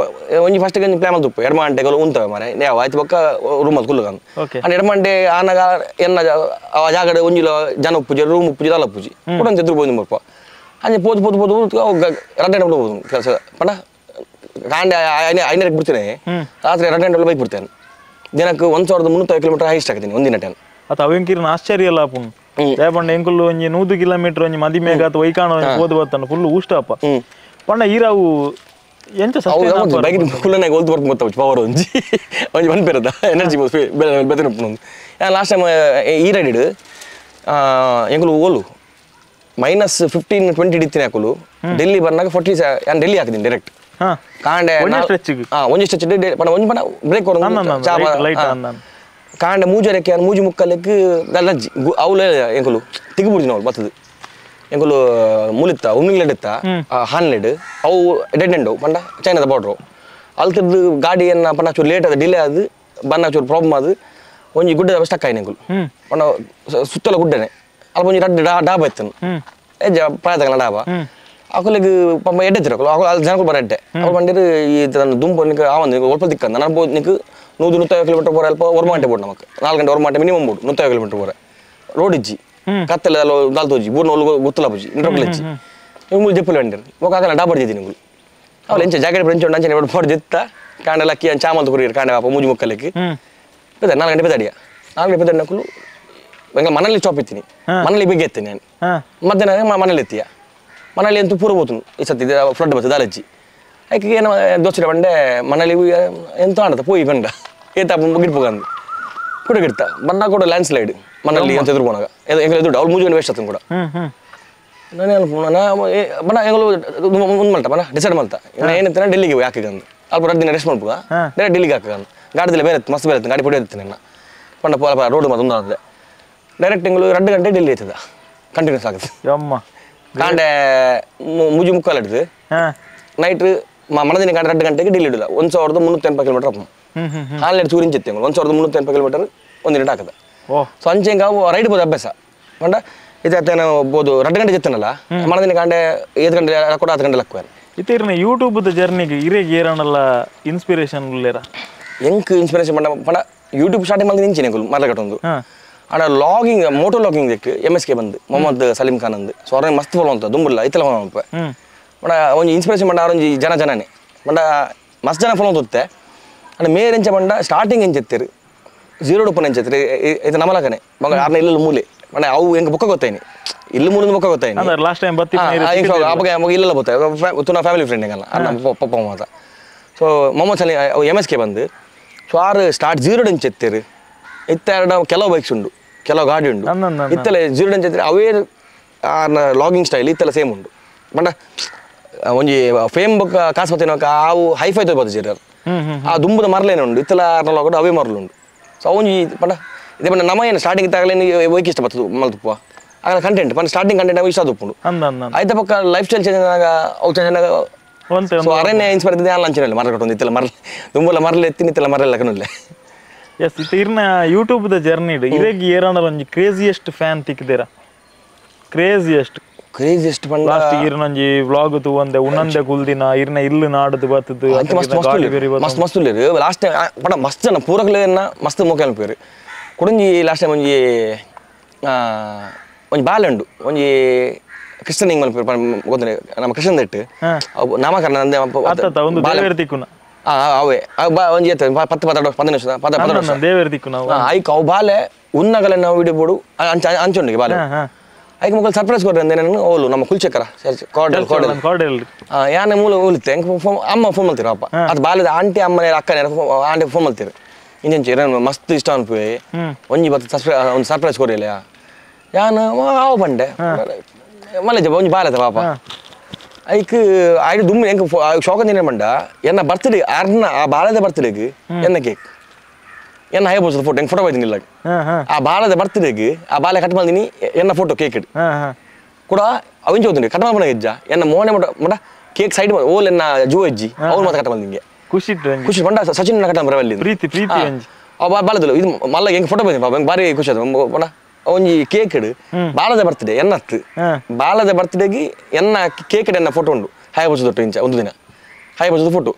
ಒಂಜಿ ಫಸ್ಟ್ ಪ್ಲಾನ್ ಮಂತುಪ್ಪ ಎಡಮ ಗಂಟೆಗಳು ಉಂತವೆ ಮಾರೆ ಯಾವ ಆಯ್ತು ಬೊಕ್ಕ ರೂಮ್ ಅದು ಕುಲ್ಲುಗಂದು ಅಂಡ್ ಎಡಮ ಗಂಟೆ ಆನಾಗ ಎನ್ನ ಆ ಜಾಗಡೆ ಒಂಜಿಲ ಜನ ಉಪ್ಪುಜಿ ರೂಮ್ ಉಪ್ಪುಜಿ ದಾಲ ಉಪ್ಪುಜಿ ಕೂಡ ಎದುರು ಪೋದು ಮುಲ್ಪ ಅಂಚೆ ಪೋದು ಪೋದು ಪೋದು 2 ಗಂಟೆ ಹೋಗ್ಬೋದು ಕೆಲಸ ಪಂಡ ಕಾಂಡೆ 5:30 ಬಿಡ್ತೇನೆ ರಾತ್ರಿ 2 ಗಂಟೆ ಬೈಕ್ ಬಿಡ್ತೇನೆ ದಿನಕ್ಕೆ 1300 ಕಿಲೋಮೀಟರ್ ಹೈಸ್ಟ್ ಆಗ್ತೀನಿ ಒಂದಿನ ಟೈಮ್ ಅತ್ತ ಅವೆಂಕಿರ್ನ ಆಶ್ಚರ್ಯ ಅಲ್ಲ ಪುಣ್ ಪಂಡ ಎಂಕುಲು ಒಂಜಿ 100 ಕಿಲೋಮೀಟರ್ ಒಂಜಿ ಮದಿಮೇಗ ಅಥವಾ ವೈಕಾಣ ಹೋದ್ ಬರ್ತಾನೆ ಫುಲ್ ಊಷ್ಟಪ್ಪ ಪಂಡ ಈರಾವು ಎಂಚ ಬೈಕ್ ಕುಲ್ಲನಾಗ ಹೋಲ್ತು ಬರ್ತು ಗೊತ್ತಾವು ಪವರ್ ಒಂಜಿ ಒಂಜಿ ಒನ್ ಪೇರದ ಎನರ್ಜಿ ಬೆದನ ಲಾಸ್ಟ್ ಟೈಮ್ ಈ ರೈಡ್ ಎಂಕುಲು ಓಲು -15 20 ಡಿತ್ತಿನ ಹಾಕುಲು ಡೆಲ್ಲಿ ಬರ್ನಾಗ 40 ನಾನು ಡೆಲ್ಲಿ ಹಾಕಿದ್ದೀನಿ ಡೈರೆಕ್ಟ್ ಕಾಂಡೆ ಒಂಜಿ ಸ್ಟ್ರೆಚ್ ಪಂಡ ಒಂಜಿ ಪಂಡ ಬ್ರೇಕ್ ಕಾಂಡೆ ಮೂಜರಕ್ಕೆ ಮೂಜಿ ಮುಕ್ಕಲೆಕ್ ಲಜ್ಜಿ ಅವ್ಲು ಎಂಕುಲು ತಿಗುಬುಡ್ದಿನ ಅವ್ಲು ಬತ್ತದು ಎಂಕುಲು ಮುಲಿತ್ತ ಉಮ್ಮಿಂಗ್ಲೆಡ್ ಇತ್ತ ಹಾನ್ಲೆಡ್ ಅವು ಡೆಡ್ ಎಂಡ್ ಪಂಡ ಚೈನಾದ ಬಾರ್ಡ್ರು ಅಲ್ತದ್ದು ಗಾಡಿಯನ್ನ ಪಂಡ ಚೂರು ಲೇಟ್ ಆದ ಡಿಲೇ ಅದು ಬನ್ನ ಚೂರು ಪ್ರಾಬ್ಲಮ್ ಅದು ಒಂಜಿ ಗುಡ್ಡದ ಸ್ಟಕ್ ಆಯ್ನ ಎಂಕುಲು ಪಂಡ ಸುತ್ತಲ ಗುಡ್ಡನೆ ಅಲ್ಪ ಒಂಜಿ ರಡ್ಡ್ ಡಾಬಾ ಇತ್ತನು ಪ್ರಾಯದಗಲ ಡಾಬಾ ಅಕುಲಿಗೆ ಪಂಪ ಎಡ್ಡೆ ತಿರಕಲು ಅಕುಲು ಅಲ್ಲಿ ಜನಗಳು ಬರ ಎಡ್ಡೆ ಅವು ಬಂದಿರು ಈ ದುಂಪು ನಿಕ್ ಆವಂದು ಒಲ್ಪ ದಿಕ್ಕಂದ ನಾನು ಬೋದು ನಿಕ್ 100 150 ಕಿಲೋಮೀಟರ್ ಪೋರ ಅಲ್ಪ 1 ಗಂಟೆ ಬೋಡು ನಮಕ್ 4 ಗಂಟೆ 1 ಗಂಟೆ ಮಿನಿಮಮ್ ಬೋಡು 150 ಕಿಲೋಮೀಟರ್ ಪೋರ ರೋಡ್ ಇಜ್ಜಿ ಕತ್ತಲೆ ಅಲ್ಲ ದಾಲ್ ತೋಜಿ ಬೂರ್ನ ಒಲ್ಲು ಗೊತ್ತಲ ಬುಜಿ ಇಂಟ್ರೊಕ್ಲ ಇಜ್ಜಿ ಮೂಲು ಜಪ್ಪುಲು ಬಂದಿರು ಒಕ್ಕ ಆಗಲ್ಲ ಡಾಬರ್ ಜಿದ್ದೀನಿ ನಿಂಗುಲು ಅವಳು ಎಂಚ ಜಾಕೆಟ್ ಬ್ರೆಂಚ್ ಉಂಡು ಅಂಚನೆ ಬೋಡು ಜಿತ್ತ ಕಾಂಡ ಲಕ್ಕಿ ಅಂಚ ಚಾಮಂತ ಕುರಿಯರು ಕಾಂಡ ಪಾಪ ಮೂಜಿ ಮುಕ್ಕಲಕ್ಕೆ ಪೆದ 4 ಗಂಟೆ ಪೆದಡಿಯ 4 ಗಂಟೆ ಪೆದಡಿ ನಕುಲು ಎಂಗ ಮನೇಲಿ ಸ್ಟಾಪ್ ಇತ್ತೀನಿ ಮನೇಲಿ ಬೇಗ ಎತ್ತೀನಿ ನಾನು ಮಧ್ಯಾಹ್ನ ಮನೇಲಿ ಎತ್ತೀಯ ಮನೇಲಿ ಅಂತೂ ಪೂರ ಹೋತು ಈ ಸತಿ ಫ್ಲಡ್ ಬರ್ತದೆ ದಾಲಜ್ಜಿ ಐಕೆ ಏನೋ ದೋಸೆ ಬಂಡೆ ಮನೇಲಿ ಎಂತ ಆಡತ ಪೋಯಿ ಬಂಡ ಏತ ಗಿಡ್ಪೋಗಂದು ಕೂಡ ಗಿಡ್ತ ಬಣ್ಣ ಕೂಡ ಲ್ಯಾಂಡ್ ಸ್ಲೈಡ್ ಮನೇಲಿ ಅಂತ ಎದುರು ಹೋನಾಗ ಎಂಗಲ ಎದುರು ಅವ್ಳು ಮೂಜು ವೇಸ್ಟ್ ಆತನು ಕೂಡ ನಾನು ಬಣ್ಣ ಎಂಗಲು ಮುಂದೆ ಮಲ್ತ ಬಣ್ಣ ಡಿಸೈಡ್ ಮಲ್ತ ಏನಂತ ಡೆಲ್ಲಿಗೆ ಹೋಗಿ ಹಾಕಿಗಂದು ಅಲ್ಪ 2 ದಿನ ರೆಸ್ಟ್ ಮಾಡ್ಬೋದ ಡೈರೆಕ್ಟ್ ಡೆಲ್ಲಿಗೆ ಹಾಕಂದು ಗಾಡಿದಲ್ಲಿ ಬೇರೆ ಮಸ್ತ್ ಬೇರೆ ಗಾಡಿ ಪೊಡಿ ಇರ್ತೀನಿ ನನ್ನ ಬಣ್ಣ ರೋಡ್ ಮತ್ತೊಂದು ಆಗಿದೆ ಡೈರೆಕ್ಟ್ ಎಂಗಲು 2 ಗಂಟೆ ಡೆಲ್ಲಿ ಆಯ್ತದ ಕಂಟಿನ್ಯೂಸ್ ಆಗುತ್ತೆ ಕಾಂಡೆ ಮೂಜಿ ಮುಕ್ಕಾಲು ಹಿಡಿದು ನೈಟ್ ಮನದಿನ ಕಾಂಡೆ 2 ಗಂಟೆಗೆ ಡೆಲ್ಲಿ ಹಿಡಿದ 1380 ಕಿಲೋಮೀಟರ್ ಅಪ್ಪ ಹಾಲೆರಡು ಚೂರಿಂಚ್ ಇತ್ತು 1380 ಕಿಲೋಮೀಟರ್ ಒಂದು ದಿನ ಹಾಕದ ಸೊ ಅಂಚೆ ಹಿಂಗೆ ಅವು ರೈಡ್ ಬೋದು ಅಭ್ಯಾಸ ಪಂಡ ಇದು ಬೋದು 2 ಗಂಟೆ ಜೊತೆನಲ್ಲ ಮನದಿನ ಕಾಂಡೆ 7 ಗಂಟೆ ಕೂಡ 10 ಗಂಟೆ ಲಕ್ಕುವೆ ಇತ್ತಿರ್ನ ಯೂಟ್ಯೂಬ್ ಜರ್ನಿಗೆ ಇರೇಗೆ ಏರನಲ್ಲ ಇನ್ಸ್ಪಿರೇಷನ್ ಉಲ್ಲೇರ ಎಂಕ್ ಇನ್ಸ್ಪಿರೇಷನ್ ಪಂಡ ಪಂಡ ಯೂಟ್ಯೂಬ್ ಸ್ಟಾರ್ಟಿಂಗ್ ಮಾಡಿದ ಇಂಚಿನ ಮರಗಟ್ಟೊಂದು ಆಡ logging Moto logging ದೆಕ್ MSK ಬಂದು ಮೊಹಮ್ಮದ್ ಸಲೀಂ ಖಾನ್ ಅಂದು ಸೊ ಅವ್ರನ್ನ ಮಸ್ತ್ ಫಾಲೋ ಅಂತ ದುಂಬುಲ್ಲ ಇತ್ತಲ ಫಾಲೋ ಅನ್ಪ ಬಡ ಒಂಜಿ ಇನ್ಸ್ಪಿರೇಷನ್ ಪಂಡ ಅವರೊಂಜಿ ಜನ ಜನನೇ ಪಂಡ ಮಸ್ತ್ ಜನ ಫಾಲೋ ಅಂತ ಅಂಡ್ ಮೇರ್ ಎಂಚ ಪಂಡ ಸ್ಟಾರ್ಟಿಂಗ್ ಎಂಚ ಎತ್ತಿರು 0 ಡೊಪ್ಪನ ಎಂಚ ಎತ್ತಿರು ಇದು ನಮಲಕನೆ ಬಂಗ ಆರ್ನ ಇಲ್ಲ ಮೂಲೆ ಮನೆ ಅವು ಎಂಗೆ ಬೊಕ್ಕ ಗೊತ್ತಾಯ್ನಿ ಇಲ್ಲಿ ಮೂರು ಬೊಕ್ಕ ಗೊತ್ತಾಯ್ನಿ ಲಾಸ್ಟ್ ಟೈಮ್ ಬತ್ತಿ ಅವಾಗ ಇಲ್ಲೆಲ್ಲ ಗೊತ್ತಾಯ್ತು ತುನಾ ಫ್ಯಾಮಿಲಿ ಫ್ರೆಂಡ್ ಹೆಂಗಲ್ಲ ನಮ್ಮ ಪಪ್ಪ ಮಾತ ಸೊ ಮೊಹಮ್ಮದ್ ಸಲಿ M S K ಬಂದು ಸೊ ಆರು ಸ್ಟಾರ್ಟ್ 0 ಇಂಚ್ ಎತ್ತೀರಿ ಇತ್ತ ಎರಡು ಕೆಲವು ಬೈಕ್ಸ್ ಉಂಡು ಕೆಲವು ಗಾಡಿ ಉಂಡು ಇತ್ತಲ್ಲ 0 ಇಂಚ್ ಎತ್ತೀರಿ ಅವೇ ಲಾಗಿಂಗ್ ಸ್ಟೈಲ್ ಇತ್ತೆಲ್ಲ ಸೇಮ್ ಉಂಡು ಬಂಡ ಒಂಜಿ ಫೇಮ್ ಬೊಕ್ಕ ಕಾಸು ಬತ್ತಿನ ಆವು ಹೈಫೈ ಬತ್ತಿರ ಆ ದುಂಬುದ ಮರಲೇನೆ ಉಂಡು ಇತ್ತಲ ಲಾಗೋಡು ಅವೇ ಮರಲು ಉಂಡು ಸೊ ಒಂಜಿ ಪಂಡ ಇದೇ ಪಂಡ ನಮ್ಮ ಏನು ಸ್ಟಾರ್ಟಿಂಗ್ ಇತ್ತಾಗಲೇ ಒಯ್ಕೆ ಇಷ್ಟ ಬರ್ತದೆ ಮಲ್ತುಪ್ಪ ಆಗ ಕಂಟೆಂಟ್ ಪಂಡ ಸ್ಟಾರ್ಟಿಂಗ್ ಕಂಟೆಂಟ್ ಅವು ಇಷ್ಟ ಆದುಪ್ಪುಂಡು ಆಯ್ತ ಪಕ್ಕ life style change ಆಗ ಅವು ಚೇಂಜ್ ಆಗ ಸೊ ಅರಣ್ಯ ಇನ್ಸ್ಪೈರ್ ಇದ್ದೆ ಅಲ್ಲ ಅಂಚಿನಲ್ಲಿ ಮರ ಕಟ್ಟೊಂದು ಇತ್ತಲ್ಲ ಮರಲ್ ದುಂಬುಲ ಮರಲ್ ಎತ್ತಿ ಇತ್ತಲ್ಲ ಮರಲ್ಲ ಕಣ್ಣಲ್ಲೇ ಎಸ್ ಇತ್ತ ಇರ್ನ ಯೂಟ್ಯೂಬ್ ದ ಜರ್ನಿ ಇರೇಗ್ ಏರಾಂಡಲ ಒಂಜಿ ಕ್ರೇಜಿಯೆಸ್ಟ್ ಫ್ಯಾನ್ ತಿಕ್ಕಿದ್ದೀರಾ ಕ್ರೇಜಿಯೆಸ್ಟ್ ಕ್ರೇಜಿಯೆಸ್ಟ್ ಪಂಡ ಲಾಸ್ಟ್ ಇರ್ನ ಒಂಜಿ ವ್ಲಾಗ್ ತೂವಂದೆ ಉನ್ನಂದೆ ಕುಲ್ದಿನ ಇರ್ನ ಇಲ್ಲು ನಾಡದು ಬತ್ತದು ಮಸ್ತ್ ಮಸ್ತ್ ಮಸ್ತ್ ಉಲ್ಲೇರು ಲಾಸ್ಟ್ ಟೈಮ್ ಪಂಡ ಮಸ್ತ್ ಜನ ಪೂರಕಲೇನ ಮಸ್ತ್ ಮೋಕೆಲ್ ಪೇರು ಕುಡಂಜಿ ಲಾಸ್ಟ್ ಟೈಮ್ ಒಂಜಿ ಒಂಜಿ ಬಾಲೆ ಉಂಡು ಒಂಜಿ ಕ್ರಿಶ್ಚಿಯನ್ ಇಂಗ್ ಮಲ್ಪೇರು ಗೊತ್ತೇ ನಮ್ಮ ಕ್ರಿಶ್ಚಿಯನ್ ದೆಟ್ಟು ನಾಮಕರಣ ದೇವೇರ್ ಅವೇ ಒಂಜಿ 10 10 15 ವರ್ಷ 10 ವರ್ಷ ದೇವೇರ್ ದಿಕ್ಕು ನಾವು ಐಕ್ ಅವು ಬಾಲೆ ಉನ್ನಗಲೆ ನಾವು ವಿಡಿಯೋ ಬೋಡು ಅಂಚುಂಡಿಗೆ ಬಾಲೆ ಐಕ್ ಮೊಗಲ್ ಸರ್ಪ್ರೈಸ್ ಕೊಡ್ರಿ ಅಂದ್ರೆ ನಾನು ಓಲು ನಮ್ಮ ಕುಲ್ಚಕರ ಕಾರ್ಡೆಲ್ ಕಾರ್ಡೆಲ್ ಕಾರ್ಡೆಲ್ ಯಾನೆ ಮೂಲ ಉಳಿತೆ ಅಮ್ಮ ಫೋನ್ ಮಾಡ್ತೀರ ಅಪ್ಪ ಅದು ಬಾಲೆದ ಆಂಟಿ ಅಮ್ಮನೇ ಅಕ್ಕನೇ ಆಂಟಿ ಫೋನ್ ಮಾಡ್ತೀರಿ ಇಂಜನ್ ಇರನ್ ಮಸ್ತ್ ಇಷ್ಟ ಅನ್ಪುವೆ ಒಂಜಿ ಬತ್ತ ಒಂದು ಸರ್ಪ್ರೈಸ್ ಕೊರಿಲ್ಲ ಯಾನು ಆವು ಬಂಡೆ ಮಲ್ಲೇಜ ಒಂಜಿ ಬಾಲೆದ ಪಾಪ ಐಕ್ ಐದು ದುಮ್ಮಿ ಎಂಕ್ ಶೋಕ ದಿನ ಬಂಡ ಎನ್ನ ಬರ್ತ್ಡೇ ಅರ್ನ ಆ ಬಾಲದ ಬರ್ತ್ಡೇಗೆ ಎನ್ನ ಕೇಕ್ ಎನ್ನ ಹೈ ಬೋಸದ ಫೋಟೋ ಎಂಕ್ ಫೋಟೋ ಬೈದಿನಿ ಇಲ್ಲ ಆ ಬಾಲದ ಬರ್ತ್ಡೇಗೆ ಆ ಬಾಲೆ ಕಟ್ ಮಾಡಿದೀನಿ ಎನ್ನ ಫೋಟೋ ಕೇಕ್ ಇಡು ಕೂಡ ಅವಿಂಚ ಹೋಗ್ತೀನಿ ಕಟ್ ಮಾಡ್ಬಣ ಹೆಜ್ಜ ಎನ್ನ ಮೋನೆ ಮಟ ಮಟ ಕೇಕ್ ಸೈಡ್ ಓಲ್ ಎನ್ನ ಜೂ ಹೆಜ್ಜಿ ಅವ್ರು ಮಾತ್ರ ಕಟ್ ಮಾಡಿದಿಂಗೆ ಖುಷಿ ಖುಷಿ ಬಂಡ ಸಚಿನ್ ಕಟ್ ಬರವಲ್ಲಿ ಪ್ರೀತಿ ಪ್ರೀತಿ ಆ ಬಾಲದಲ್ಲ ಇದು ಮಲ್ಲ ಎಂಕ್ ಫೋಟೋ ಬೈದಿನಿ ಪಾಪ ಎಂಕ್ ಭಾರಿ ಖುಷಿ ಆಯ್ತು ಬಣ ಒಂಜಿ ಕೇಕ್ ಇಡು ಬಾಲದ ಬರ್ತ್ಡೇ ಎನ್ನತ್ತು ಬಾಲದ ಬರ್ತ್ಡೇಗೆ ಎನ್ನ ಕೇಕ್ ಇಡು ಎನ್ನ ಫೋಟೋ ಉಂಡು ಹಾಯ್ ಬೋಸದ ಇಂಚ ಒಂದು ದಿನ ಹಾಯ್ ಬೋಸದ ಫೋಟೋ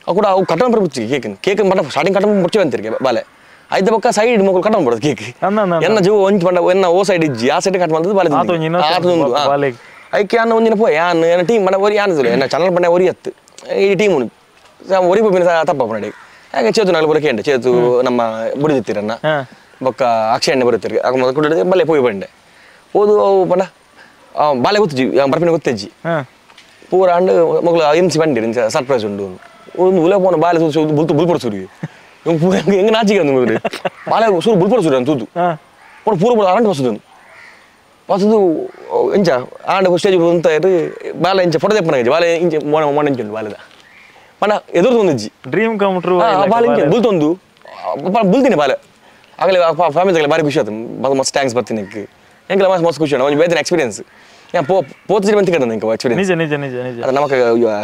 ಅವು ಕೂಡ ಅವು ಕಟ್ಟಣ ಬರ್ಬುಚ್ಚಿ ಕೇಕ್ ಕೇಕ್ ಬಣ್ಣ ಸ್ಟಾರ್ಟಿಂಗ್ ಕಟ್ಟಣ ಮುಚ್ಚಿ ಅಂತಿರ್ಗೆ ಬಾಲೆ ಐದ ಪಕ್ಕ ಸೈಡ್ ಮಕ್ಕಳು ಕಟ್ಟಣ ಬರೋದು ಕೇಕ್ ಎನ್ನ ಜೀವ ಒಂಜಿ ಬಂಡ ಎನ್ನ ಓ ಸೈಡ್ ಇಜ್ಜಿ ಆ ಸೈಡ್ ಕಟ್ ಮಾಡಿದ್ ಬಾಲೆ ಐಕೆ ಅನ್ನ ಒಂದಿನ ಪೋ ಯಾನ್ ಎನ್ನ ಟೀಮ್ ಬಣ್ಣ ಒರಿ ಯಾನ್ ಎನ್ನ ಚಾನಲ್ ಬಣ್ಣ ಒರಿ ಹತ್ತು ಈ ಟೀಮ್ ಉಂಡು ಒರಿ ಪೋಪಿನ ತಪ್ಪ ನಡಿ ಹಾಗೆ ಚೇತು ನಾಳೆ ಬರೋಕೆ ಉಂಟು ಚೇತು ನಮ್ಮ ಬುಡಿದಿತ್ತಿರನ್ನ ಬೊಕ್ಕ ಅಕ್ಷಯ ಎಣ್ಣೆ ಬರುತ್ತೀರಿ ಆಗ ಮೊದಲು ಕೂಡ ಬಲ್ಲೆ ಪೋಯಿ ಬಂಡೆ ಓದು ಅವು ಬಣ್ಣ ಬಾಲೆ ಗೊತ್ತಿಜ್ಜಿ ಬರ್ಪಿನ ಗೊತ್ತಿಜ್ಜಿ ಪೂರ ಅಂಡು ಮಗಳು ಎಮ್ ಸಿ ಬಂಡಿ ಸರ್ಪ್ರೈಸ್ ಉಂಡು ಒಂದು ಉಲೆ ಪೋನ ಬಾಲೆ ಬುಲ್ತು ಬುಲ್ಪೊಡ ಸೂರಿಗೆ ಹೆಂಗೆ ನಾಚಿಕೆ ಅಂದು ಮೊದಲು ಬಾಲೆ ಸೂರು ಬುಲ್ಪೊಡ ಸೂರ್ಯ ಅಂತ ತೂದು ಪೂರ ಪೂರ ಪೂರ ಆಂಡ್ ಬಸದು ಬಸದು ಎಂಚ ಆಂಡ ಸ್ಟೇಜ್ ಅಂತ ಬಾಲೆ ಇಂಚ ಫೋಟೋ ತೆಪ್ಪನ ಬಾಲೆ ಇಂಚ ಮೋಣ ಮೋಣ ಇಂಚ ಉಂಟು ಬಾಲೆದ ಪಣ ಎದುರು ಒಂದಿಜ್ಜಿ dream come true ಬಾಲೆ ಇಂಚ ಬುಲ್ತೊಂದು ಬುಲ್ತೀನಿ ಬಾಲೆ ಆಗಲೇ ಫ್ಯಾಮಿಲಿ ಆಗಲೇ ಭಾರಿ ಖುಷಿ ಆಯ್ತು ಮಸ್ತ್ thanks ಬರ್ತೀನಿ ಎಂಕೆಲ್ಲ ಮಸ್ತ್ ಮಸ್ತ್ ಖುಷಿ ಒಂದು ಬೇರೆ ಎಕ್ಸ್ಪೀರಿಯನ್ಸ್ ಯಾ ಪೋತಿರಿ ಬಂತ ಕದ ಎಂಕ ಎಕ್ಸ್ಪೀರಿಯನ್ಸ್ ನಿಜ ನಿಜ ನಿಜ ನಿಜ ಅದು ನಮಕ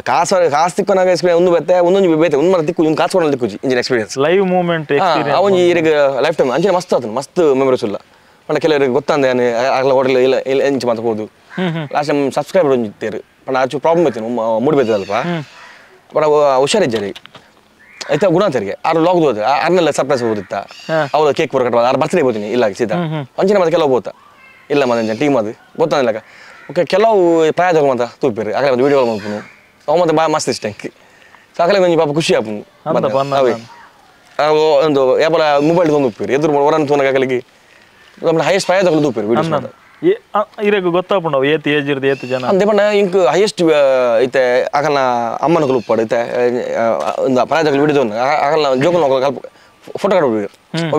ಕಾಸು ಕಾಸು ತಿಕ್ಕೊನಾಗ ಎಕ್ಸ್ಪೀರಿಯನ್ಸ್ ಒಂದು ಬೇತೆ ಒಂದೊಂದು ಬೇತೆ ಒಂದು ಮರ ತಿಕ್ಕು ಒಂದು ಕಾಸು ಕೊಡೋದು ತಿಕ್ಕುಜಿ engine experience live moment experience ಅವನು ಈಗ ಲೈಫ್ ಟೈಮ್ ಅಂಚಿನ ಮಸ್ತ್ ಆತನು ಮಸ್ತ್ ಮೆಮೊರೀಸ್ ಇಲ್ಲ ಪಂಡ ಕೆಲವರಿಗೆ ಗೊತ್ತಂದೆ ಆಗಲ ಹೋಟೆಲ್ ಇಲ್ಲ ಇಲ್ಲ ಎಂಚ ಮಾತಾಡ್ಬೋದು last time subscriber ಒಂಜಿ ಇತ್ತೇರು ಪಂಡ ಆಚು ಪ್ರಾಬ್ಲಮ್ ಐತೆ ಮೂಡಿ ಬೇತದಲ್ಪ ಪಂಡ ಹುಷಾರಿಜ್ಜರಿ ಆಯ್ತಾ ಗುಣಾಂತರಿಗೆ ಆರು ಲಾಗ್ ಹೋದ ಅರ್ನೆಲ್ಲ ಸರ್ಪ್ರೈಸ್ ಹೋದಿತ್ತ ಅವ್ರು ಕೇಕ್ ಪೂರ ಕಟ್ಟುವ ಆರು ಬರ್ತ್ಡೇ ಹೋಗ್ತೀನಿ ಇಲ್ಲ ಸೀದಾ ಅಂಚಿನ ಮತ್ತೆ ಕೆಲವು ಬೋತ ಇಲ್ಲ ಮತ್ತೆ ಟೀಮ್ ಅದು ಗೊತ್ತಾಗಿಲ್ಲ ಓಕೆ ಕೆಲವು ಪ್ರಾಯದ ಮಾತ ತೂಪಿರಿ ಆಗಲೇ ಒಂದು ವೀಡಿಯೋ ಮಾಡ್ಪುನು ಅವು ಮತ್ತೆ ಬಾ ಮಸ್ತ್ ಇಷ್ಟ ಸೊ ಆಗಲೇ ಒಂಜಿ ಪಾಪ ಖುಷಿ ಆಪುನು ಅವೇ ಒಂದು ಯಾಪಲ ಮೊಬೈಲ್ ತೊಂದು ಉಪ್ಪಿರಿ ಎದುರು ಹೊರನ್ ತೋನಾಗ ಆಗಲಿಗೆ ನಮ್ಮ ಹೈಯೆಸ್ಟ್ ಪ್ರಾಯದ ತೂಪಿರಿ ವೀಡಿಯೋಸ್ ಮಾತ ಇರೆಗ್ ಗೊತ್ತಾಪುಂಡು ಏತ್ ಏಜ್ ಇರ್ದು ಏತ್ ಜನ ಅಂದೆ ಪಂಡ ಇಂಕ್ ಹೈಯೆಸ್ಟ್ ಇತ್ತೆ ಆಗಲ್ನ ಅಮ್ಮನ ಉಪ್ಪಾಡು ಇತ್ತೆ ಒಂದು ಪ್ರಾಯದಕಲು ವಿಡಿಯೋ ಆಗಲ್ನ ಜೋಕಲ್ ಕಲ್ಪ ಫೋಟೋ ಕಡ್ಬಿಡಿ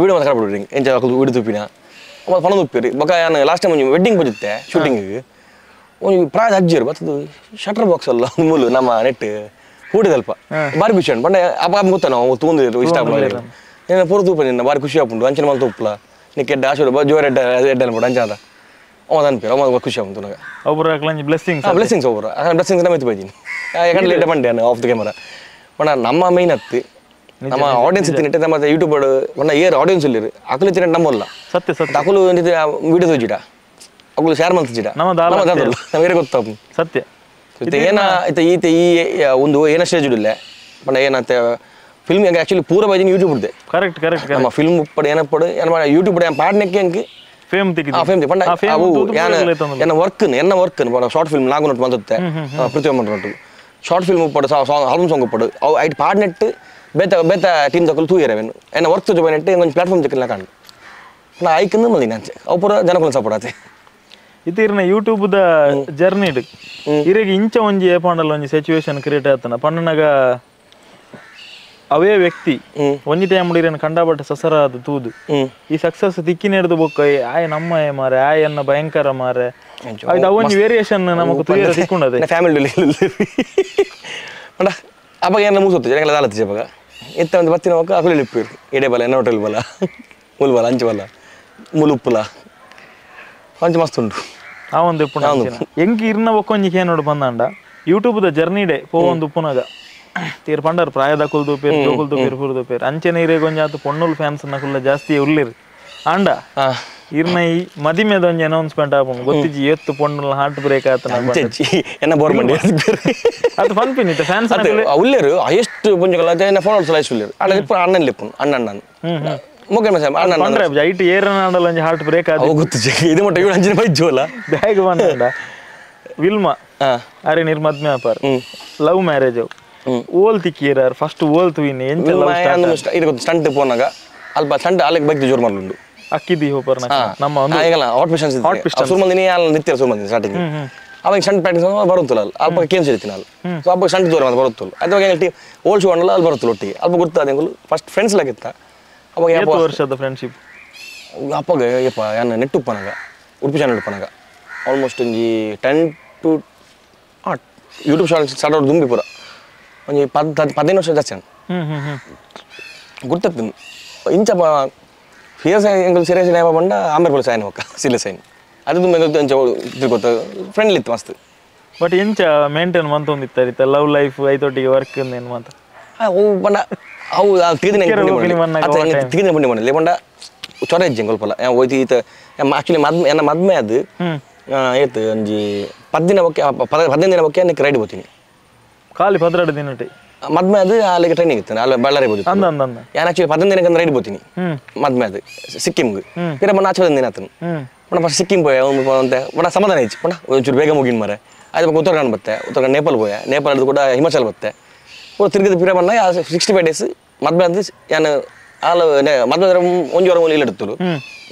ವಿಡಿಯೋ ಮಾತ್ರ ಕಡ್ಬಿಡಿ ಎಂಚ ವಿಡಿಯೋ ತುಪ್ಪಿನ ಪಣ ಉಪ್ಪಿರಿ ಬೊಕ ಯಾನ್ ಲಾಸ್ಟ್ ಟೈಮ್ ಒಂಜಿ ವೆಡ್ಡಿಂಗ್ ಬಜಿತ್ತೆ ಶೂಟಿಂಗ್ ಒಂಜಿ ಪ್ರಾಯದ ಅಜ್ಜಿರು ಬತ್ತದು ಶಟರ್ ಬಾಕ್ಸ್ ಅಲ್ಲ ಮೂಲು ನಮ್ಮ ನೆಟ್ ಹೂಡಿದಲ್ಪ ಬಾರಿ ಖುಷಿ ಉಂಟು ಪಂಡ ಅಪ್ಪ ಗೊತ್ತ ನಾವು ತೂಂದಿರು ಇಷ್ಟ ಆಪುಂಡು ನಿನ್ನ ಪೂರ ತೂಪ ನಿನ್ನ ಬಾರಿ ಖುಷಿ ಆಪುಂಡು ಅಂಚಿನ ಮಲ್ ತೂಪ್ಲ ನಿಕ್ಕೆ ಎಡ್ಡೆ ಆಶೀರ್ವಾದ ಜೋರ ಎಡ್ಡೆ ಎಡ್ಡೆ ಅನ್ಪುಂಡು ಅಂಚಾದ ಅವ ಅನ್ಪೇರು ಅವ ಖುಷಿ ಆಪುಂಡು ನನಗೆ ಒಬ್ಬರು ಬ್ಲೆಸ್ಸಿಂಗ್ಸ್ ಬ್ಲೆಸ್ಸಿಂಗ್ಸ್ ಒಬ್ಬರು ಬ್ಲೆಸ್ಸಿಂಗ್ಸ್ ನಮ್ಮ ಎತ್ತು ಬೈದೀನಿ ಯಾಕಂದ್ರೆ ಲೇಟ್ ಬಂಡೆ of the camera ಪಂಡ ನಮ್ಮ ಮೈನ್ ಹತ್ತಿ ನಮ್ಮ ಆಡಿಯನ್ಸ್ ತಿನ್ನಿಟ್ಟೆ ನಮ್ಮ ಯೂಟ್ಯೂಬ್ ಪಂಡ ಏರ್ ಆಡಿಯನ್ಸ್ ಇಲ್ಲಿರು ಅಕಲು ತಿನ್ನಿಟ್ಟು ನಮ್ಮಲ್ಲ ಸತ್ಯ ಸತ್ಯ ಅಕಲು ವಿಡಿಯೋ ತೋಜಿಡ ಅಕಲು ಶೇರ್ ಮಾಡ್ತಿಜಿಡ ನಮ್ಮ ನಮಗೆ ಗೊತ್ತಾಪು ಸತ್ಯ ಏನ ಈತ ಈ ಒಂದು ಏನ ಸ್ಟೇಜ್ ಇಲ್ಲ ಪಂಡ ಏನಂತ ಫಿಲ್ಮ್ ಆಕ್ಚುಲಿ ಪೂರ ಬೈದಿನಿ ಯೂಟ್ಯೂಬ್ ಇಡ್ದೆ ಕರೆಕ್ಟ್ ಕರೆಕ್ಟ್ ನಮ್ಮ ಫಿಲ್ಮ್ ಉಪ್ಪಡು ಏನಪ್ಪಡು ಏನ ಯೂಟ್ಯೂಬ್ ಪಾಡ್ನೆಕ್ಕೆ ಅಂಕಿ ಫೇಮ್ ತಿಕ್ಕಿದೆ ಫೇಮ್ ಪಂಡ ಅವು ಎನ್ನ ವರ್ಕ್ ಎನ್ನ work short film ನಾಗು ನಟ್ಟು ಬಂದತ್ತೆ ಪೃಥ್ವಿ ನಟ್ಟು ಶಾರ್ಟ್ ಫಿಲ್ಮ್ ಉಪ್ಪಡು ಆಲ್ಬಮ್ ಸಾಂಗ್ ಉಪ್ಪಡು ಅವು ಐಟ್ ಪಾಡ್ನೆಟ್ ಬೇತ ಬೇತ ಟೀಮ್ ತಕಲು ತೂಯರವೇನು ಎನ್ನ ವರ್ಕ್ ತೋಜ ನೆಟ್ಟು ಒಂಜಿ ಪ್ಲಾಟ್ಫಾರ್ಮ್ ತಿಕ್ಕಲ್ಲ ಕಾಣು ನಾ ಐಕಂದು ಮಲ್ಲಿ ಅಂಚೆ ಅವು ಪೂರ ಜನಕುಲ ಸಪೋರ್ಟ್ ಆತೆ ಇತ್ತಿರ್ನ ಯೂಟ್ಯೂಬ್ ದ ಜರ್ನಿ ಇರೆಗ್ ಇಂಚ ಒಂಜಿ ಏಪಾಂಡಲ ಒಂಜಿ ಸಿಚುವೇಶನ್ ಕ್ರಿಯೇಟ್ ಆತನ ಪಣ್ಣನಗ ಅವೇ ವ್ಯಕ್ತಿ ಒಂಜಿ ಟೈಮ್ ಇರೇನು ಕಂಡಾಬಟ್ಟೆ ಸಸರ ಅದು ತೂದು ಈ ಸಕ್ಸಸ್ ತಿಕ್ಕಿನೇಡ್ದು ಬೊಕ್ಕ ಆಯ್ ನಮ್ಮ ಮಾರೆ ಆಯ್ ಅನ್ನ ಭಯಂಕರ ಮಾರೆ ಅದು ಅವೊಂಜಿ ವೇರಿಯೇಷನ್ ನಮಕ್ ತುಯರ ತಿಕ್ಕೊಂಡದೆ ಫ್ಯಾಮಿಲಿ ಪಂಡ ಅವಾಗ ಏನ ಮೂಸೊತ್ತು ಜನಗಳ ದಾಲತ್ತಿ ಅವಾಗ ಇತ್ತ ಒಂದು ಬತ್ತಿನ ಒಕ್ಕ ಅಕುಲು ಇಪ್ಪೀರು ಎಡೆ ಬಲ ಎನ್ನ ಹೋಟೆಲ್ ಬಲ ಮುಲ್ ಬಲ ಅಂಚು ಬಲ ಮುಲುಪ್ಪುಲ ಅಂಚು ಮಸ್ತ್ ಉಂಟು ಆ ಒಂದು ಎಂಕ್ ಇರ್ನ ಬೊಕ್ಕ ಒಂಜಿ ಕೇನೋಡು ಬಂದಾಂಡ ಯೂಟ್ಯೂಬ್ ದ ಜರ್ನಿ ಡೇ ಪೋವೊಂದು ಉಪ್ಪುನಗ ತೀರ್ ಪಂಡರ್ ಪ್ರಾಯದ ಕುಲ್ದು ಪೇರ್ ಜೋಕುಲ್ದು ಪೇರ್ ಪುರ್ದು ಪೇರ್ ಅಂಚೆನೆ ಇರೇಗ್ ಒಂಜಿ ಪೊಣ್ಣುಲ್ ಫ್ಯಾನ್ಸ್ ನಕುಲ್ಲ ಜಾಸ್ತಿ ಉಲ್ಲೇರು ಆಂಡ ಇರ್ನ ಈ ಮದಿಮೆದ ಒಂಜಿ ಅನೌನ್ಸ್ಮೆಂಟ್ ಆಪುಂಡು ಗೊತ್ತಿಜ್ಜಿ ಏತ್ ಪೊಣ್ಣುಲ್ ಹಾರ್ಟ್ ಬ್ರೇಕ್ ಆತನ ಎನ್ನ ಬೋರ್ ಮಂಡಿ ಅದು ಪನ್ಪಿನಿ ಇತ್ತೆ ಫ್ಯಾನ್ಸ್ ಉಲ್ಲೇರು ಹೈಯೆಸ್ಟ್ ಪುಂಜಕಲ ಎನ್ನ ಫೋನ್ ಆಲ್ಸೋ ಲೈಸ್ ಉಲ್ಲೇರು ಅಣ್ಣ ಇಪ್ಪು ಅಣ್ಣನ್ ಲಿಪ್ಪುನು ಅಣ್ಣ ಅಣ್ಣನ್ ಮುಖ್ಯ ಅಣ್ಣ ಪಂಡ್ರೆ ಐಟ್ ಏರನಾಂಡಲ ಒಂಜಿ ಹಾರ್ಟ್ ಬ್ರೇಕ್ ಆದ ಗೊತ್ತಿಜ್ಜಿ ಇದು ಮಟ್ಟ ಇವು ಅಂಚಿನ ಬೈಜೋಲ ಬ್ಯಾಗ್ ಬಂದ ವಿಲ್ಮಾ ಅರೆ ನಿರ್ಮದ್ಮೆ ಆಪಾರ್ ಲವ್ ಮ್ಯಾರೇಜ್ ಓಲ್ ತಿಕ್ಕಿರಾರ್ ಫಸ್ಟ್ ಓಲ್ ತುವಿನಿ ಎಂಚ ಲವ್ ಸ್ಟಾರ್ಟ್ ಇದು ಗೊತ್ತು ಸ್ಟಂಟ್ ಪೋನಾಗ ಅಲ್ಪ ಸ್ಟಂಟ್ ಅಲ್ಲಿಗೆ ಬೈಕ್ ಜೋರ್ ಮಾಡಲುಂಡು ಅಕ್ಕಿದಿ ಹೋಪರ್ನ ನಮ್ಮ ಒಂದು ಆಗಲ್ಲ ಹಾಟ್ ಪಿಸ್ಟನ್ಸ್ ಇದೆ ಸುರ್ ಮಂದಿನಿ ಅಲ್ಲಿ ನಿತ್ಯ ಸುರ್ ಮಂದಿನಿ ಸ್ಟಾರ್ಟಿಂಗ್ ಅವಾಗ ಸ್ಟಂಟ್ ಪ್ರಾಕ್ಟೀಸ್ ಬರುತ್ತಲ್ಲ ಅಲ್ಲಿ ಅಲ್ಪ ಗೇಮ್ಸ್ ಇರ್ತೀನಿ ಅಲ್ಲಿ ಸೊ ಅಲ್ಪ ಸ್ಟಂಟ್ ಜೋರ್ ಮಾತ್ರ ಬರುತ್ತಲ್ಲ ಅದಾಗ team old show ಅಲ್ಲ ಅಲ್ಲಿ ಬರುತ್ತಲ್ಲ ಒಟ್ಟಿಗೆ ಅಲ್ಪ ಗೊತ್ತಾದ ಫಸ್ಟ್ ಫ್ರೆಂಡ್ಸ್ ಲಾಗಿತ್ತ ಅವಾಗ ಎಷ್ಟು ವರ್ಷದ ಫ್ರೆಂಡ್ಶಿಪ್ ಅಪ್ಪಗ ಯಪ್ಪ ಯಾನ ನೆಟ್ ಉಪ್ಪನಾಗ ಉಡುಪಿ ಚಾನಲ್ ಉಪ್ಪನಾಗ ಆಲ್ಮೋಸ್ಟ್ ಒಂಜಿ 10 to YouTube channel start out ದುಂಬಿ ಪೂರ ಒಂಜಿ 15 ವರ್ಷ ಜಾಸ್ತಿ ಗುರ್ತತ್ತಿನ ಇಂಚ ಸೀರಿಯಸ್ ಎಂಕುಲು ಸೀರಿಯಸ್ ನ್ಯಾಯ ಪಂಡ ಆಮೇಲೆ ಪೋಲ ಸಾಯನ ಒಕ್ಕ ಸೀರಿಯಸ್ ಐನ್ ಅದು ತುಂಬ ಎಂಚ ತಿಳ್ಕೊತ ಫ್ರೆಂಡ್ಲಿ ಇತ್ತು ಮಸ್ತ್ ಬಟ್ ಎಂಚ ಮೇಂಟೈನ್ ಮಂತೊಂದಿತ್ತ ಲವ್ ಲೈಫ್ ಐತೊಟ್ಟಿಗೆ ವರ್ಕ್ ಏನು ಮಾತ ಅವು ಪಂಡ ಅವು ತಿಗಿದಿನ ತಿಗಿದಿನ ಪುಣ್ಯ ಮಾಡಲಿ ಪಂಡ ಚೊರ ಇಜ್ಜೆ ಕೊಲ್ಪಲ್ಲ ಹೋಯ್ತು ಈತ ಆ್ಯಕ್ಚುಲಿ ಮದ್ಮೆ ಎನ್ನ ಮದ್ಮೆ ಅದು ಏತು ಒಂಜಿ 10 ದಿನ ಬೊಕ್ಕೆ 15 ದಿನ ಬೊಕ್ಕೆ ಅನ್ನಕ್ಕೆ ರೈಡ್ ಹೋಗ್ತೀನಿ ಖಾಲಿ 12 ದಿನ ಮದ್ಮೆ ಅದು ಅಲ್ಲಿಗೆ ಟ್ರೈನಿಂಗ್ ಇತ್ತು ಅಲ್ಲಿ ಬಳ್ಳಾರಿ ಹೋಗಿತ್ತು ನಾನು ಆಕ್ಚುಲಿ 15 ದಿನಕ್ಕೆ ರೈಡ್ ಹೋಗ್ತೀನಿ ಮದ್ಮೆ ಅದು ಸಿಕ್ಕಿಮ್ಗೆ ಪಿರ ಮೊನ್ನೆ ಆಚೆ 15 ದಿನ ಆತನು ಪುನಃ ಫಸ್ಟ್ ಸಿಕ್ಕಿಂ ಪೋಯ ಅಂತ ಪುನಃ ಸಮಾಧಾನ ಇಚ್ಚು ಪುನಃ ಒಂಚೂರು ಬೇಗ ಮುಗಿನ ಮರೆ ಅದು ಉತ್ತರಾಖಂಡ್ ಬತ್ತೆ ಉತ್ತರಾಖಂಡ್ ನೇಪಾಲ್ ಪೋಯ ನೇಪಾಳ ಕೂಡ ಹಿಮಾಚಲ್ ಬತ್ತೆ ಪೂರ ತಿರುಗಿದ ಪಿರ ಬನ್ನ 65 ಡೇಸ್ ಮದ್ಮೆ ಅದು ಯಾನು ಆಲ ಮದ್ಮೆ ಒಂಜಿ ವಾರ ಮೂಲ ಇಲ್ಲಡಿತ್ತಲು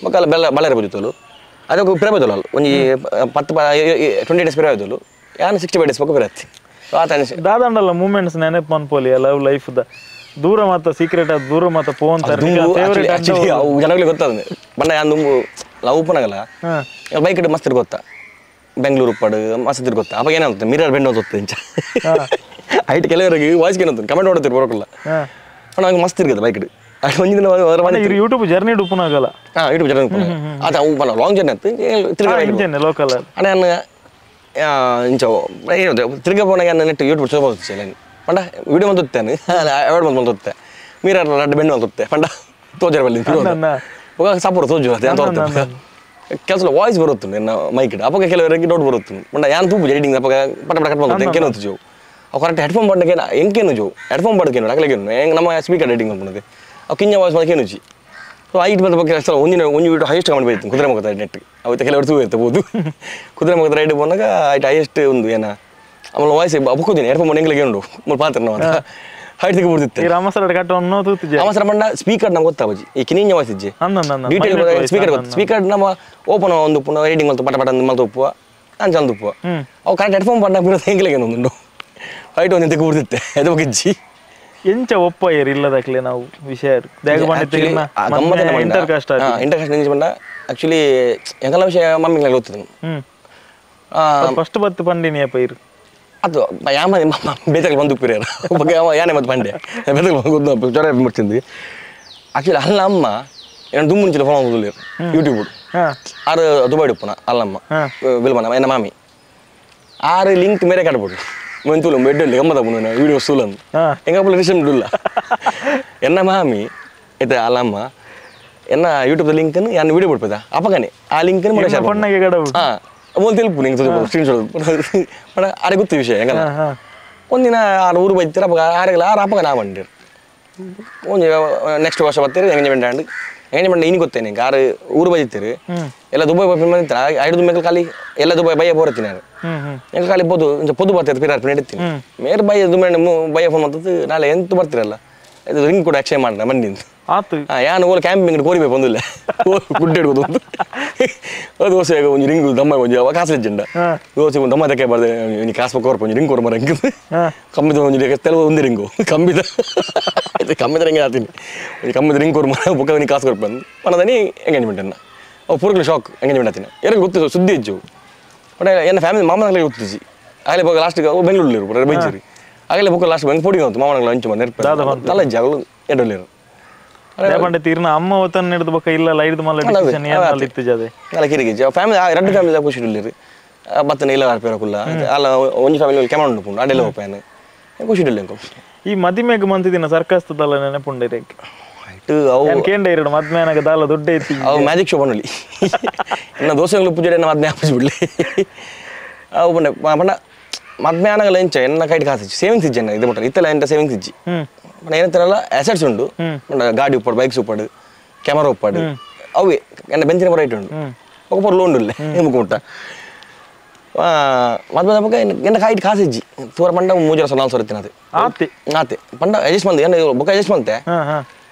ಮಕ್ಕಳ ಬೆಲ್ಲ ಬಳ್ಳಾರಿ ಹೋಗಿತ್ತಲು ಅದಕ್ಕೆ ಪಿರ ಬದಲು ಅಲ್ಲ ಒಂಜಿ 10 20 ಡೇಸ್ ಪಿರ ಆಯ್ತು ಯಾನು 65 ಡೇಸ್ ಪಕ್ಕ ಪಿರತ್ತಿ ದಾದಾಂಡಲ್ಲ ಮೂಮೆಂಟ್ಸ್ ನೆನಪು ಮನ್ಪೋಲಿ ಲವ್ ಲೈಫ್ the ದೂರ ಮಾತ ಸೀಕ್ರೆಟ್ ಆದ ದೂರ ಮಾತ ಫೋನ್ ಅವು ಜನಗಳಿಗೆ ಗೊತ್ತಾದ ಬಣ್ಣ ಯಾನ್ ಲವ್ ಉಪ್ಪನಾಗಲ್ಲ ಬೈಕ್ ಇಟ್ಟು ಮಸ್ತ್ ಗೊತ್ತಾ ಬೆಂಗಳೂರು ಉಪ್ಪಾಡು ಮಸ್ತ್ ಗೊತ್ತಾ ಅವಾಗ ಏನಾಗುತ್ತೆ ಮಿರರ್ ಬೆಂಡ್ ಹೋಗುತ್ತೆ ಇಂಚ ಹೈಟ್ ಕೆಲವರಿಗೆ ವಾಯ್ಸ್ ಏನಂತ ಕಮೆಂಟ್ ನೋಡುತ್ತೀರಿ ಬರೋಕಲ್ಲ ಅಣ್ಣ ಮಸ್ತ್ ಇರ್ತದೆ ಬೈಕ್ ಇಟ್ಟು ಒಂಜಿ ದಿನ ಯೂಟ್ಯೂಬ್ ಜರ್ನಿ ಉಪ್ಪನಾಗಲ್ಲ ಹಾಂ ಯೂಟ್ಯೂಬ್ ಜರ್ನಿ ಉಪ್ಪನಾಗ ಅದು ಅವು ಲಾಂಗ್ ಜರ್ನಿ ಆಯ್ತು ತಿರ್ಗಿ ಲೋಕಲ್ ಅಣ್ಣ ನಾನು ಇಂಚ ಏನು ತಿರ್ಗ ಪೋನಾಗ ನೆಟ್ ಯೂಟ್ಯೂಬ್ ಶೋ ಬರುತ್ತೆ ಪಂಡ ವಿಡಿಯೋ ಬಂದುತ್ತೇನೆ ಅವಾಯ್ಡ್ ಬಂದು ಬಂದುತ್ತೆ ಮೀರ ರಡ್ಡು ಬೆಣ್ಣು ಬಂದುತ್ತೆ ಪಂಡ ತೋಜರ ಬಲ್ಲಿ ಸಪೋರ್ಟ್ ತೋಜು ಅಂತ ಕೆಲಸ ವಾಯ್ಸ್ ಬರುತ್ತೆ ನನ್ನ ಮೈಕ್ ಇಟ್ಟು ಅವಾಗ ಕೆಲವರಿಗೆ ಡೌಟ್ ಬರುತ್ತೆ ಪಂಡ ಯಾನ್ ತೂಪು ಎಡಿಟಿಂಗ್ ಅವಾಗ ಪಟ ಪಟ ಕಟ್ ಮಾಡ್ತಾರೆ ಎಂಕೇನು ಜೋ ಅವು ಕರೆಕ್ಟ್ ಹೆಡ್ಫೋನ್ ಬಡ್ಡಕ್ಕೆ ಎಂಕೇನು ಜೋ ಹೆಡ್ಫೋನ್ ಬಡ್ಕೇನು ಅಕಲೇನು ಹೆಂಗೆ ನಮ್ಮ ಸ್ಪೀಕರ್ ಎಡಿಟಿಂಗ್ ಮಾಡ್ಬೋದು ಅವು ಕಿಂಜ ವಾಯ್ಸ್ ಮಾಡಕ್ಕೇನು ಜಿ ಸೊ ಐಟ್ ಬಂದ ಬಗ್ಗೆ ಅಷ್ಟಲ್ಲ ಒಂದಿನ ಒಂದು video highest comment ಬೈತು ಕುದುರೆ ಮುಖದ ನೆಟ್ ಅವತ್ತು ಕೆಲವರು ತೂ ಇರ್ತಬೋದು ಕುದುರೆ ಮುಖದ ರೈಡ್ ಬಂದಾಗ ಐಟ್ ಹೈಯೆಸ್ಟ್ ಒಂದು ಏನ ಆಮೇಲೆ ವಾಯ್ಸ್ ಬಕ್ಕೋದಿನಿ ಹೆಡ್ಫೋನ್ ಎಂಗ್ಲಿಗೆ ಉಂಟು ಮೂರು ಪಾತ್ರ ನಾವು ಅಂತ ಹೈಟ್ ತೆಗೆ ಬಿಡ್ತಿತ್ತು ಅವಸರ ಬಂಡ ಸ್ಪೀಕರ್ ನಮ್ಗೆ ಗೊತ್ತಾವಜಿ ಈ ಕಿನಿಂಜ ವಾಯ್ಸ್ ಇಜ್ಜಿ ಡೀಟೇಲ್ ಸ್ಪೀಕರ್ ಗೊತ್ತು ಸ್ಪೀಕರ್ ನಮ್ಮ ಓಪನ್ ಒಂದು ಪುನಃ ಎಡಿಟಿಂಗ್ ಮಲ್ತು ಪಟ ಪಟ ಮಲ್ತು ಉಪ್ಪುವ ಅಂಚ ಉಪ್ಪುವ ಅವು ಕರೆಕ್ಟ್ ಹೆಡ್ಫೋನ್ ಬಂಡ ಬಿಡೋದು ಎಂಗ್ಲಿಗೆ ಒಂದುಂಟು ಹೈಟ್ ಒಂದು ತೆಗೆ ಬಿಡ್ತಿತ್ತೆ ಅದು ಬಗ್ಗಿಜ್ಜಿ ಎಂಚ ಒಪ್ಪ ಇಲ್ಲದಕ್ಲೆ ನಾವು ವಿಷಯ inter caste inter caste ಬಂಡ ಆಕ್ಚುಲಿ ಎಂಗಲ ವಿಷಯ ಮಮ್ಮಿಗೆ ಗೊತ್ತಿತ್ತು ಫಸ್ಟ್ ಬತ್ತು ಪಂಡಿನಿ ಅಪ್ಪ ಇರು ಅದು ಯಾಮ ಬೇತಕ್ಕೆ ಬಂದು ಉಪ್ಪಿರ ಯಾನೆ ಮತ್ತೆ ಪಂಡೆ ಬೇತಕ್ಕೆ ಬಂದು ಜ್ವರ ಮುಡ್ತಿದ್ವಿ ಆಕ್ಚುಲಿ ಅಲ್ಲ ಅಮ್ಮ ಏನು ದುಮ್ಮುಂಚಿನ ಫೋನ್ ಹೋಗುದಿಲ್ಲ ಯೂಟ್ಯೂಬ್ ಆರು ದುಬೈ ಉಪ್ಪುನ ಅಲ್ಲಮ್ಮ ವಿಲ್ಮನ ಎನ್ನ ಮಾಮಿ ಆರು ಲಿಂಕ್ ಮೇರೆ ಕಟ್ಬಿಡು ಮಂತೂಲು ಬೆಡ್ಡಲ್ಲಿ ಗಮ್ಮದ ಪುನ ವಿಡಿಯೋ ಸೂಲನ್ ಎಂಗಪ್ಪಲ ರಿಸೆಂಟ್ ಇಲ್ಲ ಎನ್ನ ಮಾಮಿ ಐತೆ ಅಲ್ಲಮ್ಮ ಎನ್ನ ಯೂಟ್ಯೂಬ್ ಲಿಂಕ್ ಯಾನ್ ವಿಡಿಯೋ ಬಿಡ್ಪದ ಅಪ್ಪಗನೆ ಆ ಲಿಂಕ್ ಹಾಂ ಮೂಲ తెలుపు ನಿಂಗೆ ಸ್ಕ್ರೀನ್ ಶಾಟ್ ಬಟ್ ಆರೆ ಗೊತ್ತು ವಿಷಯ ಹೆಂಗಲ್ಲ ಒಂದಿನ ಆರು ಊರು ಬೈತಾರೆ ಅಪ್ಪ ಆರೆಲ್ಲ ಆರು ಅಪ್ಪಗ ನಾ ಬಂದಿರು ಒಂಜಿ ನೆಕ್ಸ್ಟ್ ವರ್ಷ ಬರ್ತೀರಿ engagement and engagement ಇನ್ನು ಗೊತ್ತೇನೆ ನಿಂಗೆ ಆರು ಊರು ಬೈತೀರಿ ಎಲ್ಲ ದುಬೈ ಬಂದಿರ್ತಾರೆ ಐದು ಮೇಲೆ ಖಾಲಿ ಎಲ್ಲ ದುಬೈ ಬೈಯ ಬೋರತ್ತೀನಿ ನಾನು ಎಂಗೆ ಖಾಲಿ ಪೊದು ಪೊದು ಬರ್ತಾರೆ ಪಿರಾರ್ ಇಡ್ತೀನಿ ಮೇರೆ ಬೈಯ ದುಮ್ಮೆ ಬೈಯ ಫೋನ್ ಮಾಡ್ತದ್ದು ನಾಳೆ ಎಂತ ಬರ್ತಿರಲ್ಲ ಇದು ರಿಂಗ್ ಕೂಡ ಎಕ್ಸ್ಚೇಂಜ್ ಮಾಡೋಣ ಮಂಡಿಂದ ಆತು ಯಾನ್ ಓಲ ಕ್ಯಾಂಪಿಂಗ್ ಕೋರಿ ಬಂದಿಲ್ಲ ಗುಡ್ಡೆ ಹಿಡ್ಕೋದು ದೋಸೆ ಒಂಜಿ ರಿಂಗ್ ದಮ್ಮ ಒಂಜಿ ಅವ ಕಾಸು ಇಜ್ಜಂಡ ದೋಸೆ ಒಂದು ದಮ್ಮ ತಕ್ಕೆ ಬರ್ದೆ ನೀ ಕಾಸು ಕೊರ್ಪ ಒಂಜಿ ರಿಂಗ್ ಕೊರ ಮರ ಕಮ್ಮಿದ ಒಂಜಿ ತೆಲುಗು ಒಂದು ರಿಂಗು ಕಮ್ಮಿದ ಕಮ್ಮಿದ ರಿಂಗ್ ಆತೀನಿ ಒಂಜಿ ಕಮ್ಮಿದ ರಿಂಗ್ ಕೊರ ಮರ ಬೊಕ್ಕ ನೀ ಕಾಸು ಕೊರ್ಪ ಪಣದನಿ ಎಂಗೇಜ್ಮೆಂಟ್ ಅನ್ನ ಅವು ಪೂರ್ಕಲು ಶಾಕ್ ಎಂಗೇಜ್ಮೆಂಟ್ ಆತೀನಿ ಯಾರಿಗೆ ಗೊತ್ತು ಸುದ್ದಿ ಇಜ್ಜು ಬಟ್ ಎನ್ನ ಫ್ಯಾಮಿಲಿ ಮಾಮನಗಳಿಗೆ ಗೊತ್ತಿಜ್ಜಿ ಆಗಲೇ ಬೊಕ್ಕ ಲಾಸ್ಟ್ಗೆ ಅವು ಬೆಂಗಳೂರಲ್ಲಿ ಪೂರ ಬೈಚೇರಿ ಆಗಲೇ ಬೊಕ್ಕ ಲಾಸ್ಟ್ ಬೆಂಗ್ ಪೋಡಿ ಬಂತು ಮಾಮನಗಳ ಅಂಚು ಮನೆ ತಲೆ ಇಜ್ಜಿ ಆಗಲು ಎಡಲಿರು ಪಂಡ ತೀರ್ನ ಅಮ್ಮ ವತನ್ ಹಿಡಿದು ಬೊಕ್ಕ ಇಲ್ಲ ಲೈಡ್ದು ಮಲ್ಲ ಡಿಸಿಷನ್ ಏನ್ ಇತ್ತು ಜದೆ ಅಲ್ಲ ಕಿರಿಕಿ ಫ್ಯಾಮಿಲಿ ಎರಡು ಫ್ಯಾಮಿಲಿ ಖುಷಿ ಇಲ್ಲಿರಿ ಬತ್ತನ ಇಲ್ಲ ಆರ್ಪೇರ ಕುಲ್ಲ ಅಲ್ಲ ಒಂಜಿ ಫ್ಯಾಮಿಲಿ ಕ್ಯಾಮರಾ ಉಂಟು ಪುಂಡು ಅಡೆಲ್ಲ ಹೋಗ್ಪಾನ ಖುಷಿ ಇಡಲಿ ಅಂಕೋ ಈ ಮದಿಮೆಗೆ ಮಂತಿದಿನ ಸರ್ಕಸ್ತದಲ್ಲ ನೆನಪುಂಡಿರೆ ಅವು ಕೇಂದ್ರ ಇರಡು ಮದ್ಮೆನಾಗ ದಾಲ ದುಡ್ಡು ಐತಿ ಅವು ಮ್ಯಾಜಿಕ್ ಶೋ ಬನ್ನಲಿ ಇನ್ನು ದೋಸೆಗಳು ಪೂಜೆ ಮದ್ಮೆ ಆಪಿಸಿ ಬಿಡ್ಲಿ ಅವು ಬಂಡೆ ಪಂಡ ಮದ್ಮೆ ಆನಗಲ ಎಂಚ ಎನ್ನ ಕೈಟ್ ಕಾಸು ಸೇವಿಂಗ್ಸ್ ಇಜ್ಜೆ ಇದು ಮಟ್ಟ ಇತ್ತೆಲ್ಲ ಎಂಟ ಸೇವಿಂಗ್ಸ್ ಇಜ್ಜಿ ಪಂಡ ಏನಂತಾರಲ್ಲ ಅಸೆಟ್ಸ್ ಉಂಡು ಪಂಡ ಗಾಡಿ ಉಪ್ಪಾಡು ಬೈಕ್ಸ್ ಉಪ್ಪಾಡು ಕ್ಯಾಮರಾ ಉಪ್ಪಾಡು ಅವೇ ಎನ್ನ ಬೆಂಚಿನ ಪರ ರೈಟ್ ಉಂಡು ಒಬ್ಬರು ಲೋನ್ ಇಲ್ಲ ಮುಖ ಮುಟ್ಟ ಮದ್ಮೆ ಪಕ್ಕ ಎನ್ನ ಕೈಟ್ ಕಾಸು ಇಜ್ಜಿ ತೂರ ಪಂಡ 3 4 ಸಾವಿರ ತಿನ್ನದು ಆತೆ ಆತೆ ಪಂಡ ಅಡ್ಜಸ್ಟ್ ಮಂತೆ ಎನ್ನ ಬೊಕ್ಕ ಅಡ್ಜಸ್ಟ್ ಮಂತೆ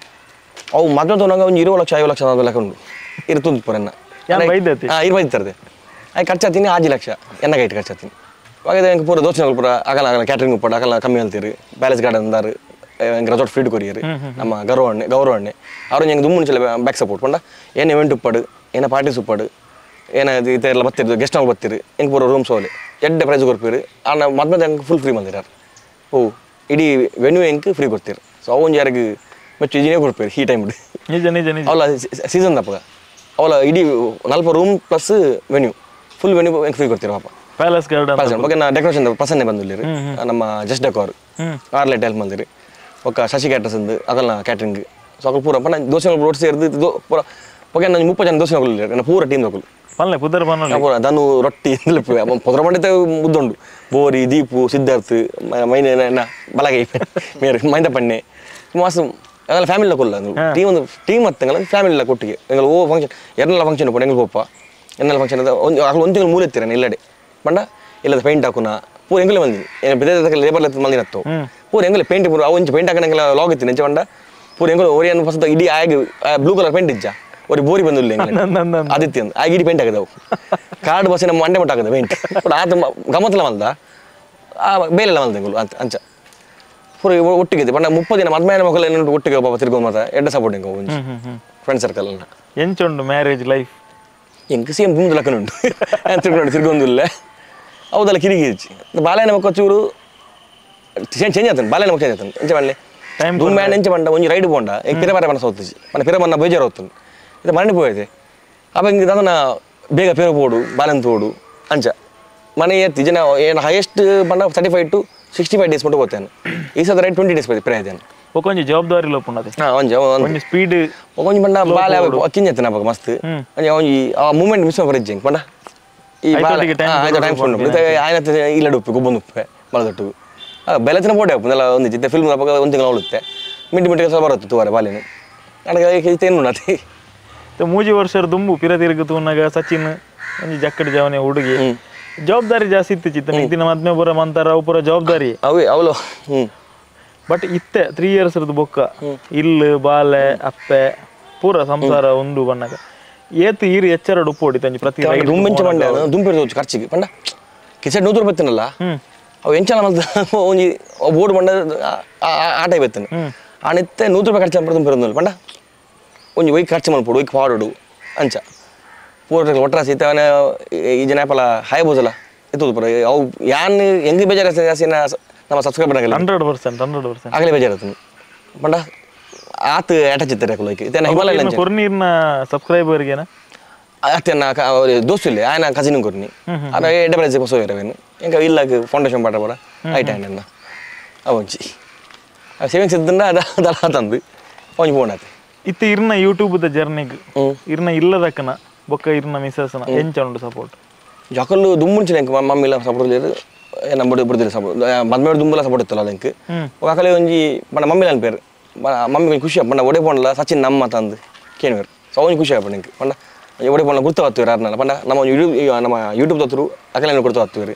ಅವು ಮದ್ವೆ ತೊಗೊಂಡಾಗ ಒಂದು 20 ಲಕ್ಷ 50 ಲಕ್ಷ ಲೆಕ್ಕ ಉಂಡು ಇರ್ತುಂದು ಪೂರ ಎನ್ನ ಇರ್ಬೈದು ತರದೆ ಆಯ್ ಖರ್ಚಾತೀನಿ 5 ಲಕ್ಷ ಎನ್ನ ಕೈಟ್ ಖರ್ಚಾತೀನಿ ಅವಾಗ ಎಂಕ್ ಪೂರ ದೋಸೆ ಪೂರ ಆಗಲ್ಲ ಆಗಲ್ಲ ಕ್ಯಾಟ್ರಿಂಗ್ ಉಪ್ಪಾಡು ಆಗಲ್ಲ ಕಮ್ಮಿ ಹೇಳ್ತೀರಿ ಪ್ಯಾಲೇಸ್ ಗಾರ್ಡನ್ ದಾರು ಎಂಕ್ ರೆಸಾರ್ಟ್ ಫ್ರೀಡ್ ಕೊರಿಯರು ನಮ್ಮ ಗೌರವಣ್ಣೆ ಗೌರವಣ್ಣೆ ಅವರು ಎಂಗೆ ದುಮ್ಮುಂಚಲ ಬ್ಯಾಕ್ ಸಪೋರ್ಟ್ ಪಂಡ ಏನು ಇವೆಂಟ್ ಉಪ್ಪಾಡು ಏನ ಪಾರ್ಟೀಸ್ ಉಪ್ಪಾಡು ಏನ ಇದೆಲ್ಲ ಬತ್ತಿರು ಗೆಸ್ಟ್ ಹೌಸ್ ಬತ್ತಿರು ಎಂಕ್ ಪೂರ ರೂಮ್ಸ್ ಹೋಲಿ ಎಡ್ಡೆ ಪ್ರೈಸ್ ಕೊರ್ಪೀರು ಆನ ಮದ್ಮೆ ಎಂಕ್ ಫುಲ್ ಫ್ರೀ ಬಂದಿರಾರು ಓ ಇಡೀ ವೆನ್ಯೂ ಎಂಕ್ ಫ್ರೀ ಕೊಡ್ತೀರು ಸೊ ಅವೊಂದು ಯಾರಿಗೆ ಮೆಚ್ಚು ಇಜಿನೇ ಕೊಡ್ಪೇರು ಈ ಟೈಮ್ ನಿಜ ನಿಜ ನಿಜ ಅವಲ ಸೀಸನ್ ತಪ್ಪಗ ಅವಲ ಇಡೀ 4 room plus venue full venue ಎಂಕ್ free ಕೊಡ್ತೀರ ಪಾಪ ಪ್ಯಾಲೇಸ್ ಗಾರ್ಡನ್ ಬಗ್ಗೆ ನಾ ಡೆಕೋರೇಷನ್ ಪ್ರಸನ್ನೆ ಬಂದಿಲ್ಲಿರಿ ನಮ್ಮ just decor R light help ಬಂದಿರಿ ಒಕ್ಕ ಶಶಿ ಕ್ಯಾಟರ್ಸ್ ಅಂದು ಅದಲ್ಲ ಕ್ಯಾಟ್ರಿಂಗ್ ಸೊ ಅక్కడ ಪೂರ ಪಂಡ ದೋಸೆ ರೋಡ್ ಸೇರಿದು ಪೂರ ಓಕೆ ನಾನು 30 ಜನ ದೋಸೆ ಹೋಗಲಿಲ್ಲ ನನ್ನ ಪೂರ ಟೀಮ್ ಹೋಗಲು ಪಲ್ಲೆ ಪುದರ್ ಬನ್ನಲಿ ಪೂರ ದನು ರೊಟ್ಟಿ ಪುದರ ಮಂಡಿತ ಮುದ್ದುಂಡು ಬೋರಿ ದೀಪು ಸಿದ್ಧಾರ್ಥ್ ಮೈನ ಬಲಗೈ ಮೇರು ಮೈಂದ ಪಣ್ಣೆ ಮಾಸು ಅದೆಲ್ಲ ಫ್ಯಾಮಿಲಿ ಕೊಲ್ಲ ಟೀಮ್ ಒಂದು ಟೀಮ್ ಹತ್ತಂಗಲ್ಲ ಫ್ಯಾಮಿಲಿ ಕೊಟ್ಟಿಗೆ ಎಂಗಳು ಓ ಫಂಕ್ಷನ್ ಎರನೆಲ್ಲ ಫಂಕ್ಷನ್ ಪೋಣ ಎಂಗಳು ಪೋಪ ಎನ್ನೆಲ್ಲ ಫಂಕ್ಷನ್ ಅದ ಒಂದು ಅక్కడ ಒಂದು ತಿಂಗಳು ಮೂಲೆ ಎತ್ತೀರ ಇಲ್ಲಡೆ ಪಂಡ ಇಲ್ಲದ ಪೇಂಟ್ ಹಾಕುನ ಪೂರ ಎಂಗಲೇ ಬಂದಿನಿ ಏನು ಬೇರೆ ಲೇಬರ್ ಮಂದಿನ ಹತ್ತು ಪೂರ ಎಂಗಲೇ ಪೇಂಟ್ ಪೂರ ಅವು ಒಂಚು ಪೇಂಟ್ ಹಾಕೋಣ ಲಾಗ್ ಇತ್ತು ನೆಂಚ ಪಂಡ ಪೂರ ಎಂಗಳು ಓರಿಯನ್ ಫಸ್ಟ್ ಇಡೀ ಆಗಿ blue colour paint ಇಜ್ಜ ಒರಿ ಬೋರಿ ಬಂದಿಲ್ಲ ಆದಿತ್ಯ ಅಂದ್ ಆಗಿ ಇಡೀ ಪೇಂಟ್ ಹಾಕಿದವು ಕಾರ್ಡ್ ಬಸ್ಸಿನ ಮಂಡೆ ಮಟ್ಟ ಹಾಕದ ಪೇಂಟ್ ಬಟ್ ಆತ ಗಮತ್ಲ ಮಲ್ದ ಆ ಬೇಲೆಲ್ಲ ಮಲ್ದ ಎಂಗಳು ಅಂತ ಅಂಚ ಪೂರ ಒಟ್ಟಿಗೆ ಪಂಡ 30 ದಿನ ಮದ್ಮೇಲೆ ಮಕ್ಕಳು ಏನು ಒಟ್ಟಿಗೆ ಪಾಪ ತಿರ್ಗೋ ಮಾತ ಎಡ್ಡ ಸಪೋರ್ಟ್ ಎಂಕ ಒಂಜಿ ಫ್ರೆಂಡ್ ಸರ್ಕಲ್ ಎಂಚುಂಡು ಮ್ಯಾರೇಜ್ ಲೈಫ್ ಎಂಕ್ ಸೇಮ್ ದುಂದು ಲಕ್ಕನ ಉಂಟು ತಿರ್ಕೊಂಡು ತಿರ್ಗೊಂದಿಲ್ಲ ಹೌದಲ್ಲ ಕಿರಿಗಿ ಇಜ್ಜಿ ಬಾಲೆನ ಮಕ್ಕ ಚೂರು ಚೇಂಜ್ ಆತನು ಬಾಲೆನ ಮಕ್ಕ ಚೇಂಜ್ ಆತನು ಎಂಚ ಮಾಡಲಿ ಟೈಮ್ ದುಂಬೆ ಎಂಚ ಪಂಡ ಒಂಜಿ ರೈಡ್ ಪೋಂಡ ಎಂಕ್ ಪಿರ ಬಾರೆ ಮನಸ್ಸು ಹೋಗ್ತಿಜಿ ಮನ ಪಿರ ಮನ್ನ ಬೇಜಾರು ಹೋಗ್ತಾನೆ ಇದು ಮರಣಿ ಪೋಯ್ದೆ ಅಪ್ಪ ಹಿಂಗೆ ಅದನ್ನ ಬೇಗ ಪಿರ ಪೋಡು ಬಾಲೆನ್ ತೋಡು ಅಂಚ ಮನೆ ಎತ್ತಿ ಜನ ಏನು ಹೈಯೆಸ್ಟ್ ಪಂಡ 35 to 65 days ಮುಟ್ಟ ಹೋಗ್ತೇನೆ ಈ ಸಲ ರೈಟ್ 20 ಡೇಸ್ ಪಿರ ಇದ್ದೇನೆ ಒಂಜಿ ಜವಾಬ್ದಾರಿ ಲೋಪುಂಡದೆ ಹಾಂ ಒಂಜಿ ಒಂಜಿ ಸ್ಪೀಡ್ ಒಂಜಿ ಪಂಡ ಬಾಲೆ ಕಿಂಜತ್ತನ ಅಪ್ಪ ಮಸ್ತ್ ಒಂಜಿ ಒಂಜಿ ಆ ಮೂಮೆಂಟ್ ಮಿಸ್ ಮಾಡ್ರೆ ಇಜ್ಜಿ ಪಂಡ ಈ ಬಾಲೆ ಟೈಮ್ ಸ್ಪೆಂಡ್ ಆಯ್ನ ಇಲ್ಲ ಉಪ್ಪು ಗೊಬ್ಬೊಂದು ಉಪ್ಪೆ ಬಾಲದೊಟ್ಟು ಬೆಲೆತಿನ ಬೋಡೆ ಉಪ್ಪು ಒಂದು ಜಿತ್ತೆ ಫಿಲ್ಮ್ ಅಪ್ಪ ಒಂದು ತಿಂಗಳು ಉಳುತ್ತೆ ಮಿಂಟಿ ಮಿಂಟಿಗೆ ಸ್ವಲ್ಪ ಬರುತ್ತೆ ತುವಾರೆ ಬಾಲೆನು ಅಡಗೆ ಇತ್ತೇನು ನಾತಿ 3 ವರ್ಷ ದುಂಬು ಪಿರ ತಿರುಗು ತೂನಾಗ ಸಚಿನ್ ಒಂಜಿ ಜಕ್ಕಡಿ ಜವನೆ ಹುಡುಗಿ ಜವಾಬ್ದಾರಿ ಜಾಸ್ತಿ ಇತ್ತು ಚಿತ್ತ ಮಿಕ್ತಿನ ಮದ್ಮೆ ಪೂರ ಮಂತಾರ ಅವು ಪೂರ ಜವಾಬ್ದಾರಿ ಅವೇ ಅವಳು ಬಟ್ ಇತ್ತೆ 3 ಇಯರ್ಸ್ ಬೊಕ್ಕ ಇಲ್ಲು ಬಾಲೆ ಅಪ್ಪೆ ಪೂರ ಸಂಸಾರ ಉಂಡು ಬಣ್ಣಗ ಏತು ಈರು ಎಚ್ಚರ ಉಪ್ಪು ಹೊಡಿತಂಜಿ ಪ್ರತಿ ದುಂಬೆಂಚ ಪಂಡ ದುಂಬಿರ್ದು ಖರ್ಚಿಗೆ ಪಂಡ ಕಿಸೆಟ್ 100 ರೂಪಾಯಿ ತಿನ್ನಲ್ಲ ಅವು ಎಂಚಲ ಮಲ್ತ ಒಂಜಿ ಬೋರ್ಡ್ ಬಂಡ ಆ ಟೈಪ್ ಎತ್ತನು ಆನಿತ್ತೆ 100 ರೂಪಾಯಿ ಖರ್ಚು ಮಾಡ್ರೆ ದುಂಬಿರೋದಿಲ್ಲ ಪಂಡ ಒಂಜಿ ಒಯ್ಕ್ ಖರ್ಚು ಮಲ್ಪೊಡು ಒಯ್ಕ್ ಪಾಡೋಡು ಅಂಚ ಪೂರ ಒಟ್ಟರಾಸಿ ಇತ್ತವನ ಈ ಜನ ಪಲ ಹಾಯ್ಬೋದಲ್ಲ ಎತ್ತೋದು ಪೂರ ಅವು ಯಾನ್ ಹೆಂಗೆ ಬೇಜಾರು ಜಾಸ್ತಿ ನಮ್ಮ ಸಬ್ಸ್ಕ್ರೈಬರ್ ಆಗಲ್ಲ 100% 100% ಆಗಲೇ ಬೇಜಾರು ಪಂಡ ಆತ ಅಟ್ಯಾಚ್ ಇತ್ತಾರೆ ಕುಲಕ್ಕೆ ಇತ್ತನ ಹಿಮಾಲಯ ಕೊರ್ನೀರ್ನ ಸಬ್ಸ್ಕ್ರೈಬರ್ಗೆನ ಅತ್ತನ ದೋಸ್ತ ಇಲ್ಲ ಆಯನ ಕಸಿನ್ ಕೊರ್ನಿ ಅರ ಎಡ್ಡೆ ಪ್ರೈಸ್ ಪಸೋ ಇರವೇನು ಎಂಕ ಇಲ್ಲ ಫೌಂಡೇಶನ್ ಪಾಠ ಪೂರ ಐಟ್ ಹ್ಯಾಂಡ್ ಅವಂಚಿ ಸೇವಿಂಗ್ಸ್ ಇದ್ದಂಡ ಅದಲ್ಲ ತಂದು ಒಂಜಿ ಫೋನ್ ಆತ ಇತ್ತೆ ಇರ್ನ ಯೂಟ್ಯೂಬ್ the ಜರ್ನಿಗ್ ಇರ್ನ ಇಲ್ಲದಕ್ಕನ ಬೊಕ್ಕ ಇರ್ನ ಮಿಸಸ್ನ ಎಂಚ ಉಂಡು ಸಪೋರ್ಟ್ ಜಕಲ್ಲು ದುಂಬುಂಚಿನ ಎಂಕ ಮಮ್ಮಿ ಇಲ್ಲ ಸಪೋರ್ಟ್ ಇಲ್ಲ ನಮ್ಮ ಬುಡ್ದಿಲ್ಲ ಸಪೋರ್ಟ್ ಮದ್ಮೇಲೆ ದುಂಬುಲ ಸಪೋರ್ಟ್ ಇತ್ತಲ್ಲ ಎಂಕ್ ಅಕಲೆ ಒಂಜಿ ಬಣ್ಣ ಮಮ್ಮಿ ಅನ್ಪೇರು ಮಮ್ಮಿ ಕೊಂಚ ಖುಷಿ ಪಂಡ ಒಡೆ ಪೋಂಡಲ ಸಚಿನ್ ನಮ್ಮ ತಂದು ಕೇಳುವರು ಸೊ ಅವನು ಖುಷಿ ಆಪಂಡ ಎಂಕ್ ಪಂಡ ಒಡೆ ಪೋಂಡ ಗುರ್ತು ಹತ್ತುವರು ಯಾರನ್ನಲ್ಲ ಪಂಡ ನಮ್ಮ ಯೂಟ್ಯೂಬ್ ನಮ್ಮ ಯೂಟ್ಯೂಬ್ ತತ್ತರು ಅಕಲೆ ಗುರ್ತು ಹತ್ತುವರು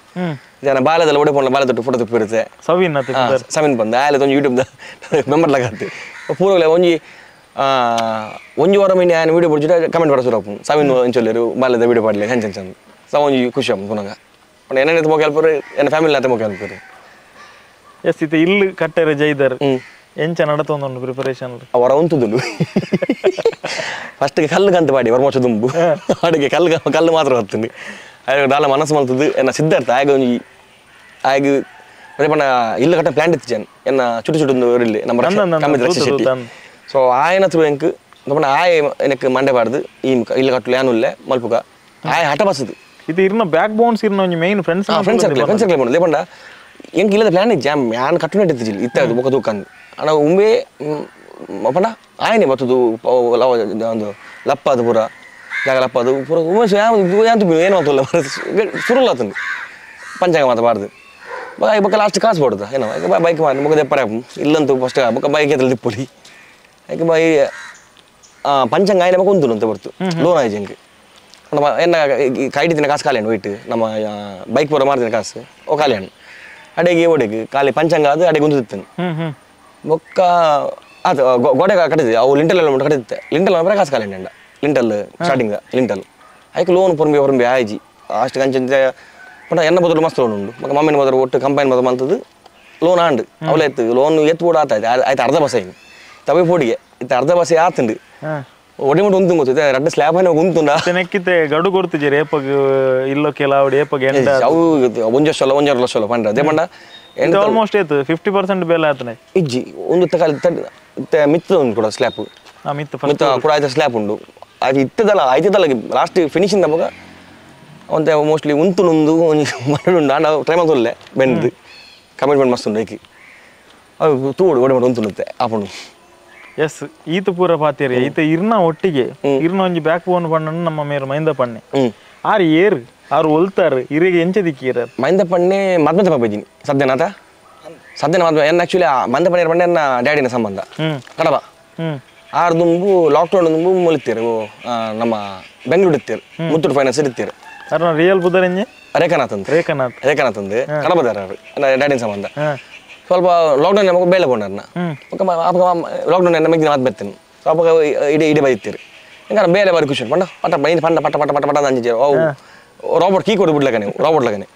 ಜನ ಬಾಲದಲ್ಲಿ ಒಡೆ ಪೋಂಡ ಬಾಲ ತೊಟ್ಟು ಫೋಟೋ ತುಪ್ಪಿರುತ್ತೆ ಸವಿನ್ ಸವಿನ್ ಬಂದ ಆಲೆ ಒಂಜಿ ಯೂಟ್ಯೂಬ್ ಮೆಂಬರ್ ಲಗಾತು ಪೂರ್ವಲೆ ಒಂಜಿ ಒಂಜಿ ವಾರ ಮೀನಿ ಆಯನ ವೀಡಿಯೋ ಪಡ್ಚಿಟ ಕಮೆಂಟ್ ಪಡ ಸುರಪ್ಪು ಸವಿನ್ ಒಂಚೊಲ್ಲೇರು ಬಾಲ್ಯದ ವೀಡಿಯೋ ಪಾಡಲೆ ಹೆಂಚ ಚಂದ ಸೊ ಒಂಜಿ ಖುಷಿ ಆಪುಂಡು ಪುನಗ ಪಂಡ ಎನ್ನ ಮೋಕೆ ಅಲ್ಪರು ಎನ್ನ ಫ್ಯಾಮಿಲಿ ನಾತೆ ಮೋಕೆ ಅಲ್ಪರು ಎಸ್ ಇತ್ತೆ ಇಲ್ಲು ಕಟ್ಟೆರೆ ಜೈದರ್ ಎಂಚ ನಡತೊಂದುಂಡು ಪ್ರಿಪರೇಷನ್ ಅವರ ಉಂತುದುಂಡು ಫಸ್ಟ್ ಕಲ್ಲು ಕಂತ ಪಾಡಿ ವರ್ಮೋಚ ದುಂಬು ಅಡುಗೆ ಕಲ್ಲು ಕಲ್ಲು ಮಾತ್ರ ಬರ್ತುಂಡು ಆಯ್ ದಾಲ ಮನಸ್ಸು ಮಲ್ತದ್ದು ಎನ್ನ ಸಿದ್ಧಾರ್ಥ ಆಯಗ ಒಂಜಿ ಆಯಗ ಅದೇ ಪಂಡ ಇಲ್ಲು ಕಟ್ಟ ಪ್ಲಾನ್ ಇತ್ತು ಎನ್ನ ಚುಟು ಚುಟು ಇಲ್ಲಿ ನಮ್ಮ ಕಮ್ಮಿದ ಶೆಟ್ಟಿ ಸೊ ಆಯನ ತ್ರೂ ಎಂಕ್ ಪಂಡ ಆಯ್ ಎನಕ್ ಮಂಡೆ ಪಾಡ್ದು ಈ ಇಲ್ಲು ಕಟ್ಟಲು ಯಾನುಲ್ಲೆ ಮಲ್ಪುಗ ಆಯ್ ಹಠ ಬಸದು ಇದು ಇರ್ನ ಬ್ಯಾಕ್ ಬೋನ್ಸ್ ಇರ್ನ ಒಂಜಿ main friends friends circle friends circle ಪಂಡ ಪಂಡ ಎಂಕ್ ಇಲ್ಲದ ಪ್ಲಾನ್ ಇಜ್ಜಿ ಯಾನ್ ಕಟ್ಟುನೆಟ್ ಇತ್ತಿಜಿ ಇತ್ತ ಬೊಕ ತೂಕಂದು ಅಣ್ಣ ಉಂಬೆ ಪಂಡ ಆಯನೆ ಬತ್ತದು ಒಂದು ಲಪ್ಪದು ಪೂರ ಜಾಗ ಲಪ್ಪದು ಪೂರ ಉಮೆ ಯಾನ್ ತುಪ್ಪಿ ಏನು ಮಾತಲ್ಲ ಸುರುಲ್ಲ ಆತಂದು ಪಂಚಾಂಗ ಮಾತ ಬಾರ್ದು ಬೊಕ ಲಾಸ್ಟ್ ಕಾಸು ಪಡುದ ಏನೋ ಬೈಕ್ ಮಾರಿ ಬೊಕ ದೆಪ್ಪರೆ ಇಲ್ಲಂತೂ ಫಸ್ಟ್ ಬೊಕ ಬೈಕ್ ಎತ್ತಲು ದಿಪ್ಪೊಲಿ ಐಕೆ ಬೈ ಪಂಚಾಂಗ ಆಯ್ನ ಬೊಕ ಉಂತು ಅಂತ ಬರ್ತು ಲೋನ್ ಆಯ್ತು ಎಂಕ್ ನಮ್ಮ ಎನ್ನ ಕೈಡಿ ತಿನ್ನ ಕಾಸು ಖಾಲಿ ಹೋಯ್ತು ನಮ್ಮ ಬೈಕ್ ಪೂರ ಮಾರ್ದಿನ ಕಾಸು ಓ ಖಾಲಿ ಹಣ್ಣು ಅಡೆಗೆ ಓಡೆಗೆ ಖಾಲಿ ಪಂಚಾಂಗ ಅದು ಅಡೆಗೆ ಒಂದು ತಿತ್ತನು ಬೊಕ್ಕ ಅದು ಗೋಡೆ ಕಟ್ಟಿದ್ದೆ ಅವು ಲಿಂಟಲ್ ಎಲ್ಲ ಕಟ್ಟಿದ್ದೆ ಲಿಂಟಲ್ ಬರ ಕಾಸು ಖಾಲಿ ಹಣ್ಣು lintel starting lintel ಐಕೆ ಲೋನ್ ಪೊರಂಬಿ ಪೊರಂಬಿ ಆಯ್ಜಿ ಅಷ್ಟು ಕಂಚ ಪಂಡ ಎನ್ನ ಬದಲು ಮಸ್ತ್ ಲೋನ್ ಉಂಡು ಮಕ್ಕ ಮಮ್ಮಿನ ಬದಲು ಒಟ್ಟು ಕಂಪೈನ್ ಬದಲು ಮಂತದ್ದು ಲೋನ್ ಆಂಡು ಅವಳೆ ಎತ್ತು ಲೋನ್ ಎತ್ತು ಕೂಡ ಆತಾಯ್ತು ಆಯ್ತು ಅರ್ಧ ಬಸ್ ಆಯ್ತು ತವೆ ಪೋಡಿಗೆ ಇತ್ತು ಅರ್ಧ ಬಸ್ ಆತುಂಡು ಒಡೆ ಮುಟ್ಟು ಉಂತು ಗೊತ್ತಿದೆ ರಡ್ಡ ಸ್ಲ್ಯಾಬ್ ಅನ್ನ ಉಂತುಂಡ ನೆಕ್ಕಿತ್ತೆ ಗಡು ಕೊಡ್ತಿದ್ದೀರಿ ಏಪಗ್ ಇಲ್ಲೋ ಕೆಲವು ಏಪಗ್ ಎಂಡ ಅವು ಒಂಜು ವರ್ಷ ಒಂಜಾರು ಲಕ್ಷ ಪಂಡ ಅದೇ ಪಂಡ ಆಲ್ಮೋಸ್ಟ್ ಆಯ್ತು 50% ಬೇಲೆ ಆತನೆ ಇಜ್ಜಿ ಒಂದು ತಕಾಲಿ ಮಿತ್ತ ಉಂಟು ಕೂಡ ಸ್ಲ್ಯಾಪ್ ಮಿತ್ತ ಕೂಡ ಆಯ್ತು ಸ್ಲ್ಯಾಪ್ ಉಂಡು ಅದು ಇತ್ತದಲ್ಲ ಆಯ್ತದಲ್ಲ ಲಾಸ್ಟ್ ಫಿನಿಶಿಂಗ್ ನಮಗ ಒಂತೆ ಮೋಸ್ಟ್ಲಿ ಉಂತು ನುಂದು ಒಂಜಿ ಮರಳುಂಡು ಆಂಡ ಟ್ರೈ ಮಲ್ತೊಲ್ಲೆ ಬೆಂದು ಕಮಿಟ್ಮೆಂಟ್ ಮಸ್ತ್ ಉಂಡು ಐಕಿ ಅವು ತೂಡು ಒಡೆ ಮಾಡಿ ಉಂತು ಆಪುಂಡು ಎಸ್ ಈತ ಪೂರ ಪಾತೇರಿ ಈತ ಇರ್ನ ಒಟ್ಟಿಗೆ ಇರ್ನ ಒಂಜಿ ಬ್ಯಾಕ್ ಬೋನ್ ಪಣ್ಣನ್ನು ನಮ್ಮ ಮೇರು ಮೈಂದ ಪಣ್ಣೆ ಆರು ಏರು ಆರು ಒಲ್ತಾರು ಇರಿಗೆ ಎಂಚ ದಿಕ್ಕೀರ ಮೈಂದ ಪಣ್ಣೆ ಮದ್ಮೆ ಬೈದಿನಿ ಸದ್ಯನಾಥ ಸದ್ಯನ ಮದ್ಮೆ ಎನ್ನ ಆಕ್ಚುಲಿ ಮಂದ ಪಣ್ಣೆ ಪಣ್ಣೆ ಎನ್ನ ಡ್ಯಾಡಿನ ಸಂಬಂಧ ಕಡಬ ಆರು ದುಂಬು ಲಾಕ್ಡೌನ್ ದುಂಬು ಮುಲಿತ್ತೀರು ನಮ್ಮ ಬೆಂಗಳೂರು ಇತ್ತೀರು ಮುತ್ತೂರು ಫೈನಾನ್ಸ್ ಇತ್ತೀರು ರಿಯಲ್ ಬುಧರಂಜೆ ರೇಖಾನಾಥ್ ಅಂತ ರೇಖಾನಾಥ್ ರೇಖಾನಾಥ್ ಅಂದು ಕಡಬದಾರ ಡ್ಯಾಡಿನ ಸಂಬಂಧ ಸ್ವಲ್ಪ ಲಾಕ್ಡೌನ್ ನಮಗೆ ಬೇಳೆ ಕೊಂಡಾರನ ಲಾಕ್ಡೌನ್ ನಮಗೆ ಮಾತು ಬರ್ತೀನಿ ಸ್ವಲ್ಪ ಇಡೀ ಇಡೀ ಬೈತೀರಿ ಹೆಂಗಾರ ಬೇರೆ ಬಾರಿ ಖುಷಿ ಪಂಡ ಪಟ ಬೈದು ಪಂಡ ಪಟ ಪಟ ಪಟ ಪಟ ಅಂಜಿರು ಅವು ರಾಬರ್ಟ್ ಕೀ ಕೊಡು ಬಿಡ್ಲಕ ನೀವು ರಾಬರ್ಟ್ ಲಗನೆ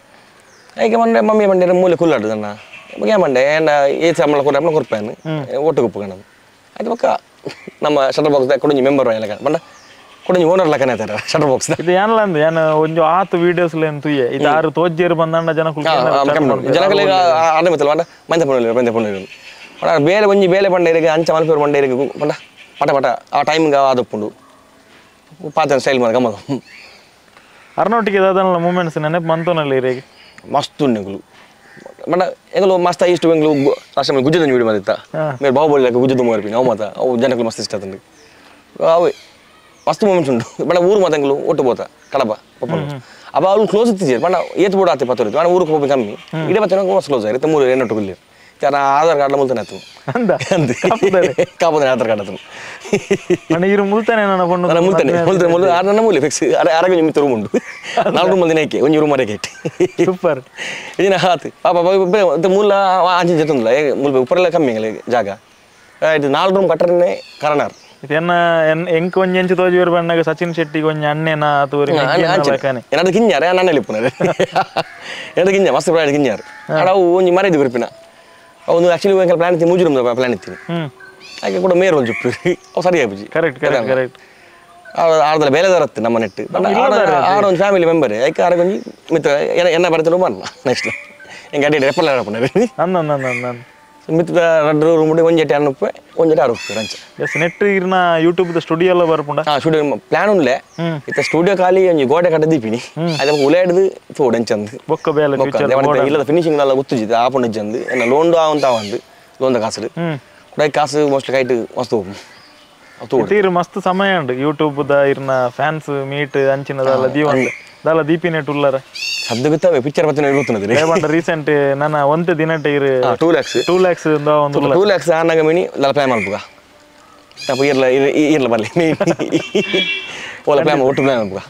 ಐಕೆ ಮಂಡೆ ಮಮ್ಮಿ ಮಂಡೆ ಮೂಲೆ ಕುಲ್ಲಾಡು ನನ್ನ ಏ ಮಂಡೆ ಏನ ಏ ಸಂಬಳ ಕೊಡ ಕೊರ್ಪೇನು ಒಟ್ಟು ಗುಪ್ಪು ಆಯ್ತು ಪಕ್ಕ ನಮ್ಮ ಶಟರ್ ಬಾಕ್ಸ್ ಕೊಡಂಜಿ ಮೆಂಬರ್ ಲಕ ಪಂಡ ಕೊಡಂಜಿ ಓನರ್ ಲಕನೆ ಆತಾರೆ ಶಟರ್ ಬಾಕ್ಸ್ ಇದು ಏನಲ್ಲ ಅಂದ ಏನು ಒಂಜು ಆತು ವೀಡಿಯೋಸ್ ತುಯ್ಯೆ ಇದು ಆರು ತೋಜ್ಜೇರು ಬಂದಂಡ ಜನಕುಲು ಜನಕುಲು ಅದೇ ಮತ್ತಲ್ಲ ಪಂಡ ಮಂದೆ ಪಣ್ಣು ಮಂದೆ ಪಣ್ಣು ಪಂಡ ಬೇಲೆ ಒಂಜಿ ಬೇಲೆ ಪಂಡ ಇರಿಗೆ ಅಂಚ ಮಲ್ಪೇರು ಪಂಡ ಇರಿಗೆ ಪಂಡ ಪಟ ಪಟ ಆ ಟೈಮ್ಗೆ ಆದಪ್ಪುಂಡು ಪಾತ್ರ ಸ್ಟೈಲ್ ಮಾಡ ಗಮ್ಮದು ಅರ್ನೋಟಿಗೆ ದಾದನಲ್ಲ ಮೂಮೆಂಟ್ಸ್ ನೆನಪು ಮಂತೋನಲ್ಲಿ ಇರಿಗೆ ಮಸ್ತ್ ಉಂಡು ಪಂಡ ಎಂಗಲು ಮಸ್ತ್ ಇಷ್ಟು ಎಂಗ್ಲು ಲಾಸ್ಟ್ ಟೈಮ್ ಗುಜ್ಜದ ವೀಡಿಯೋ ಮಾಡಿತ್ತ ಮೇರೆ ಬಾಹುಬಲಿ ಲೆಕ್ಕ ಗುಜ್ಜದ ಮರ್ಪಿನ ಅವು ಮಾತ ಅವು ಜನಕುಲು ಮಸ್ತ್ ಇಷ್ಟ ಆತಂದು ಅವು ಮಸ್ತ್ ಮೂಮೆಂಟ್ಸ್ ಉಂಟು ಬಡ ಊರು ಮಾತ ಎಂಗ್ಲು ಒಟ್ಟು ಬೋತ ಕಡಬ ಪಪ್ಪ ಅಪ್ಪ ಅವ್ಳು ಕ್ಲೋಸ್ ಇತ್ತಿದ್ದೀರಿ ಬಣ್ಣ ಏತ್ ಬೋಡ ಆತೆ ಪತ್ತೋರಿತ್ತು ಬಣ್ಣ ಊರಿಗೆ ಹೋಗಿ ಕಮ್ಮಿ ಇಡೇ ಬತ್ತ ಮಸ್ತ್ ಕ್ಲೋಸ್ ಆಗಿರುತ್ತೆ ಮೂರು ಏನೊಟ್ಟು ಕುಲ್ಲಿ ಆಧಾರ್ ಕಾರ್ಡ್ ಮುಲ್ತಾನೆ ಆತು ಕಾಪುದಾನೆ ಆಧಾರ್ ಕಾರ್ಡ್ ಆತು ಇರು ಮುಲ್ತಾನೆ ಮುಲ್ತಾನೆ ಮುಲ್ತಾನೆ ಮುಲ್ತಾನೆ ಆರು ನನ್ನ ಮೂಲೆ ಫಿಕ್ಸ್ ಆರೋಗ್ಯ ನಿಮಿತ್ತ ರೂಮ್ ಉಂಟು ನಾಲ್ಕು ರೂಮ್ ದಿನ ಒಂಜಿ ರೂಮ್ ಅರೆಗೆ ಸೂಪರ್ ಇದಿನ ಆತು ಪಾಪ ಮೂಲ ಆಂಚೆ ಜೊತೆ ಮುಲ್ಪ ಉಪ್ಪರೆಲ್ಲ ಕಮ್ಮಿ ಜಾಗ ಇದು ನಾಲ್ಕು ರೂಮ್ ಕಟ್ಟರನೆ ಕರಣಾರ್ ಎನ್ನ ಎಂಕ್ ಒಂಜಿ ಎಂಚ ತೋಜುವೆರ್ ಬಣ್ಣಗ ಸಚಿನ್ ಶೆಟ್ಟಿಗೆ ಒಂಜಿ ಅಣ್ಣೆನ ತೋರಿ ಏನಾದ್ರು ಕಿಂಜಾರ ನನ್ನ ಲಿಪ್ಪುನ ಏನಾದ್ರು ಕಿಂಜ ಮಸ್ತ್ ಪ್ರಾಯ ಕಿಂಜಾರು ಅವು ಒಂಜಿ ಮರೈದು ಗುರುಪಿನ ಅವನು ಆಕ್ಚುಲಿ ಒಂದು ಪ್ಲಾನ್ ಇತ್ತು ಮೂಜು ರೂಮ್ ಪ್ಲಾನ್ ಇತ್ತು ಹಾಗೆ ಕೂಡ ಮೇರ್ ಒಂದು ಜುಪ್ಪು ಅವು ಸರಿ ಆಪುಜಿ correct correct correct ಆರ್ದಲ ಬೇಲೆದಾರತ್ತು ನಮ್ಮ ನೆಟ್ಟು ಆರು ಒಂದು ಫ್ಯಾಮಿಲಿ ಮೆಂಬರ್ ಐಕೆ ಆರ ಒಂಜಿ ಮಿತ್ರ ಎನ್ನ ಬರ್ತಲೂ ಬರಲ್ಲ ನೆಕ್ಸ್ಟ್ ಎಂಗೆ ಅಡ್ಡಿ ರೆಪ್ಪಲ್ಲ ಅಂದ ಮಿತ್ರ ರಡ್ಡು ರೂಮ್ ಒಂಜೆಟೆ ಅಣ್ಣುಪ್ಪೆ ಒಂಜೆಟೆ ಆರು ರಂಚ ಎಸ್ ನೆಟ್ ಇರ್ನ ಯೂಟ್ಯೂಬ್ ದ ಸ್ಟುಡಿಯೋ ಎಲ್ಲ ಬರ್ಪುಂಡ ಹಾ ಸ್ಟುಡಿಯೋ ಪ್ಲಾನ್ ಉಂಡ್ಲೆ ಇತ್ತ ಸ್ಟುಡಿಯೋ ಖಾಲಿ ಒಂಜಿ ಗೋಡೆ ಕಟ್ಟ ದೀಪಿನಿ ಅದೇ ಉಲೇಡ್ದು ತೋಡು ಅಂಚಂದು ಬೊಕ್ಕ ಬೇಲೆ ಫ್ಯೂಚರ್ ಇಲ್ಲದ ಫಿನಿಶಿಂಗ್ ಎಲ್ಲ ಗೊತ್ತುಜಿದೆ ಆಪುಂಡು ಇಜ್ಜಂದು ಎನ್ನ ಲೋನ್ ಆವಂತ ಆವಂದು ಲೋನ್ದ ಕಾಸು ಕೂಡ ಕಾಸು ಮೋಸ್ಟ್ಲಿ ಕೈಟ್ ಮಸ್ತ್ ಹೋಗು ಇರು ಮಸ್ತ್ ಸಮಯ ಉಂಡು ಯೂಟ್ಯೂಬ್ ದ ಇರ್ನ ಫ್ಯಾನ್ಸ್ ಮೀಟ್ ಅಂಚಿನದಲ್ಲ ದೀವಂದ ದಾಲ ದೀಪಿನೆಟ್ ಉಲ್ಲರ ಸದ್ದ ಗೊತ್ತಾವೆ ಪಿಕ್ಚರ್ ಬತ್ತಿನ ಇರುತ್ತನದೆ ರೇವಂಡ ರೀಸೆಂಟ್ ನನ್ನ ಒಂತೆ ದಿನಟ ಇರು 2 lakhs 2 lakhs ಇಂದ ಒಂದು 2 lakhs ಆನಗ ಮಿನಿ ಲಲ ಪ್ಲಾನ್ ಮಲ್ಪುಗ ತಪ್ಪ ಇರ್ಲ ಇರ್ಲ ಬರ್ಲಿ ಓಲ ಪ್ಲಾನ್ ಒಟ್ಟು ಪ್ಲಾನ್ ಮಲ್ಪುಗ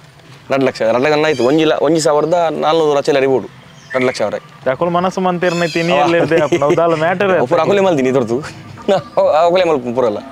2 ಲಕ್ಷ 2 ಲಕ್ಷ ಆಯ್ತು ಒಂಜಿಲ 1400 ಲಕ್ಷ ಅರಿಬೋದು 2 ಲಕ್ಷ ಅವರೇ ಯಾಕೊಲ್ ಮನಸ್ಸು ಮಂತಿರ್ನ ತಿನಿ ಎಲ್ಲ ಇರ್ದೆ ಅಪ್ಪ ದಾಲ ಮ್ಯಾಟರ್ ಪೂರ ಅಕುಲೆ ಮಲ್ದಿನಿ ದೊಡ್ದು ಅಕುಲೆ ಮಲ್ಪ ಪೂರಲ್ಲ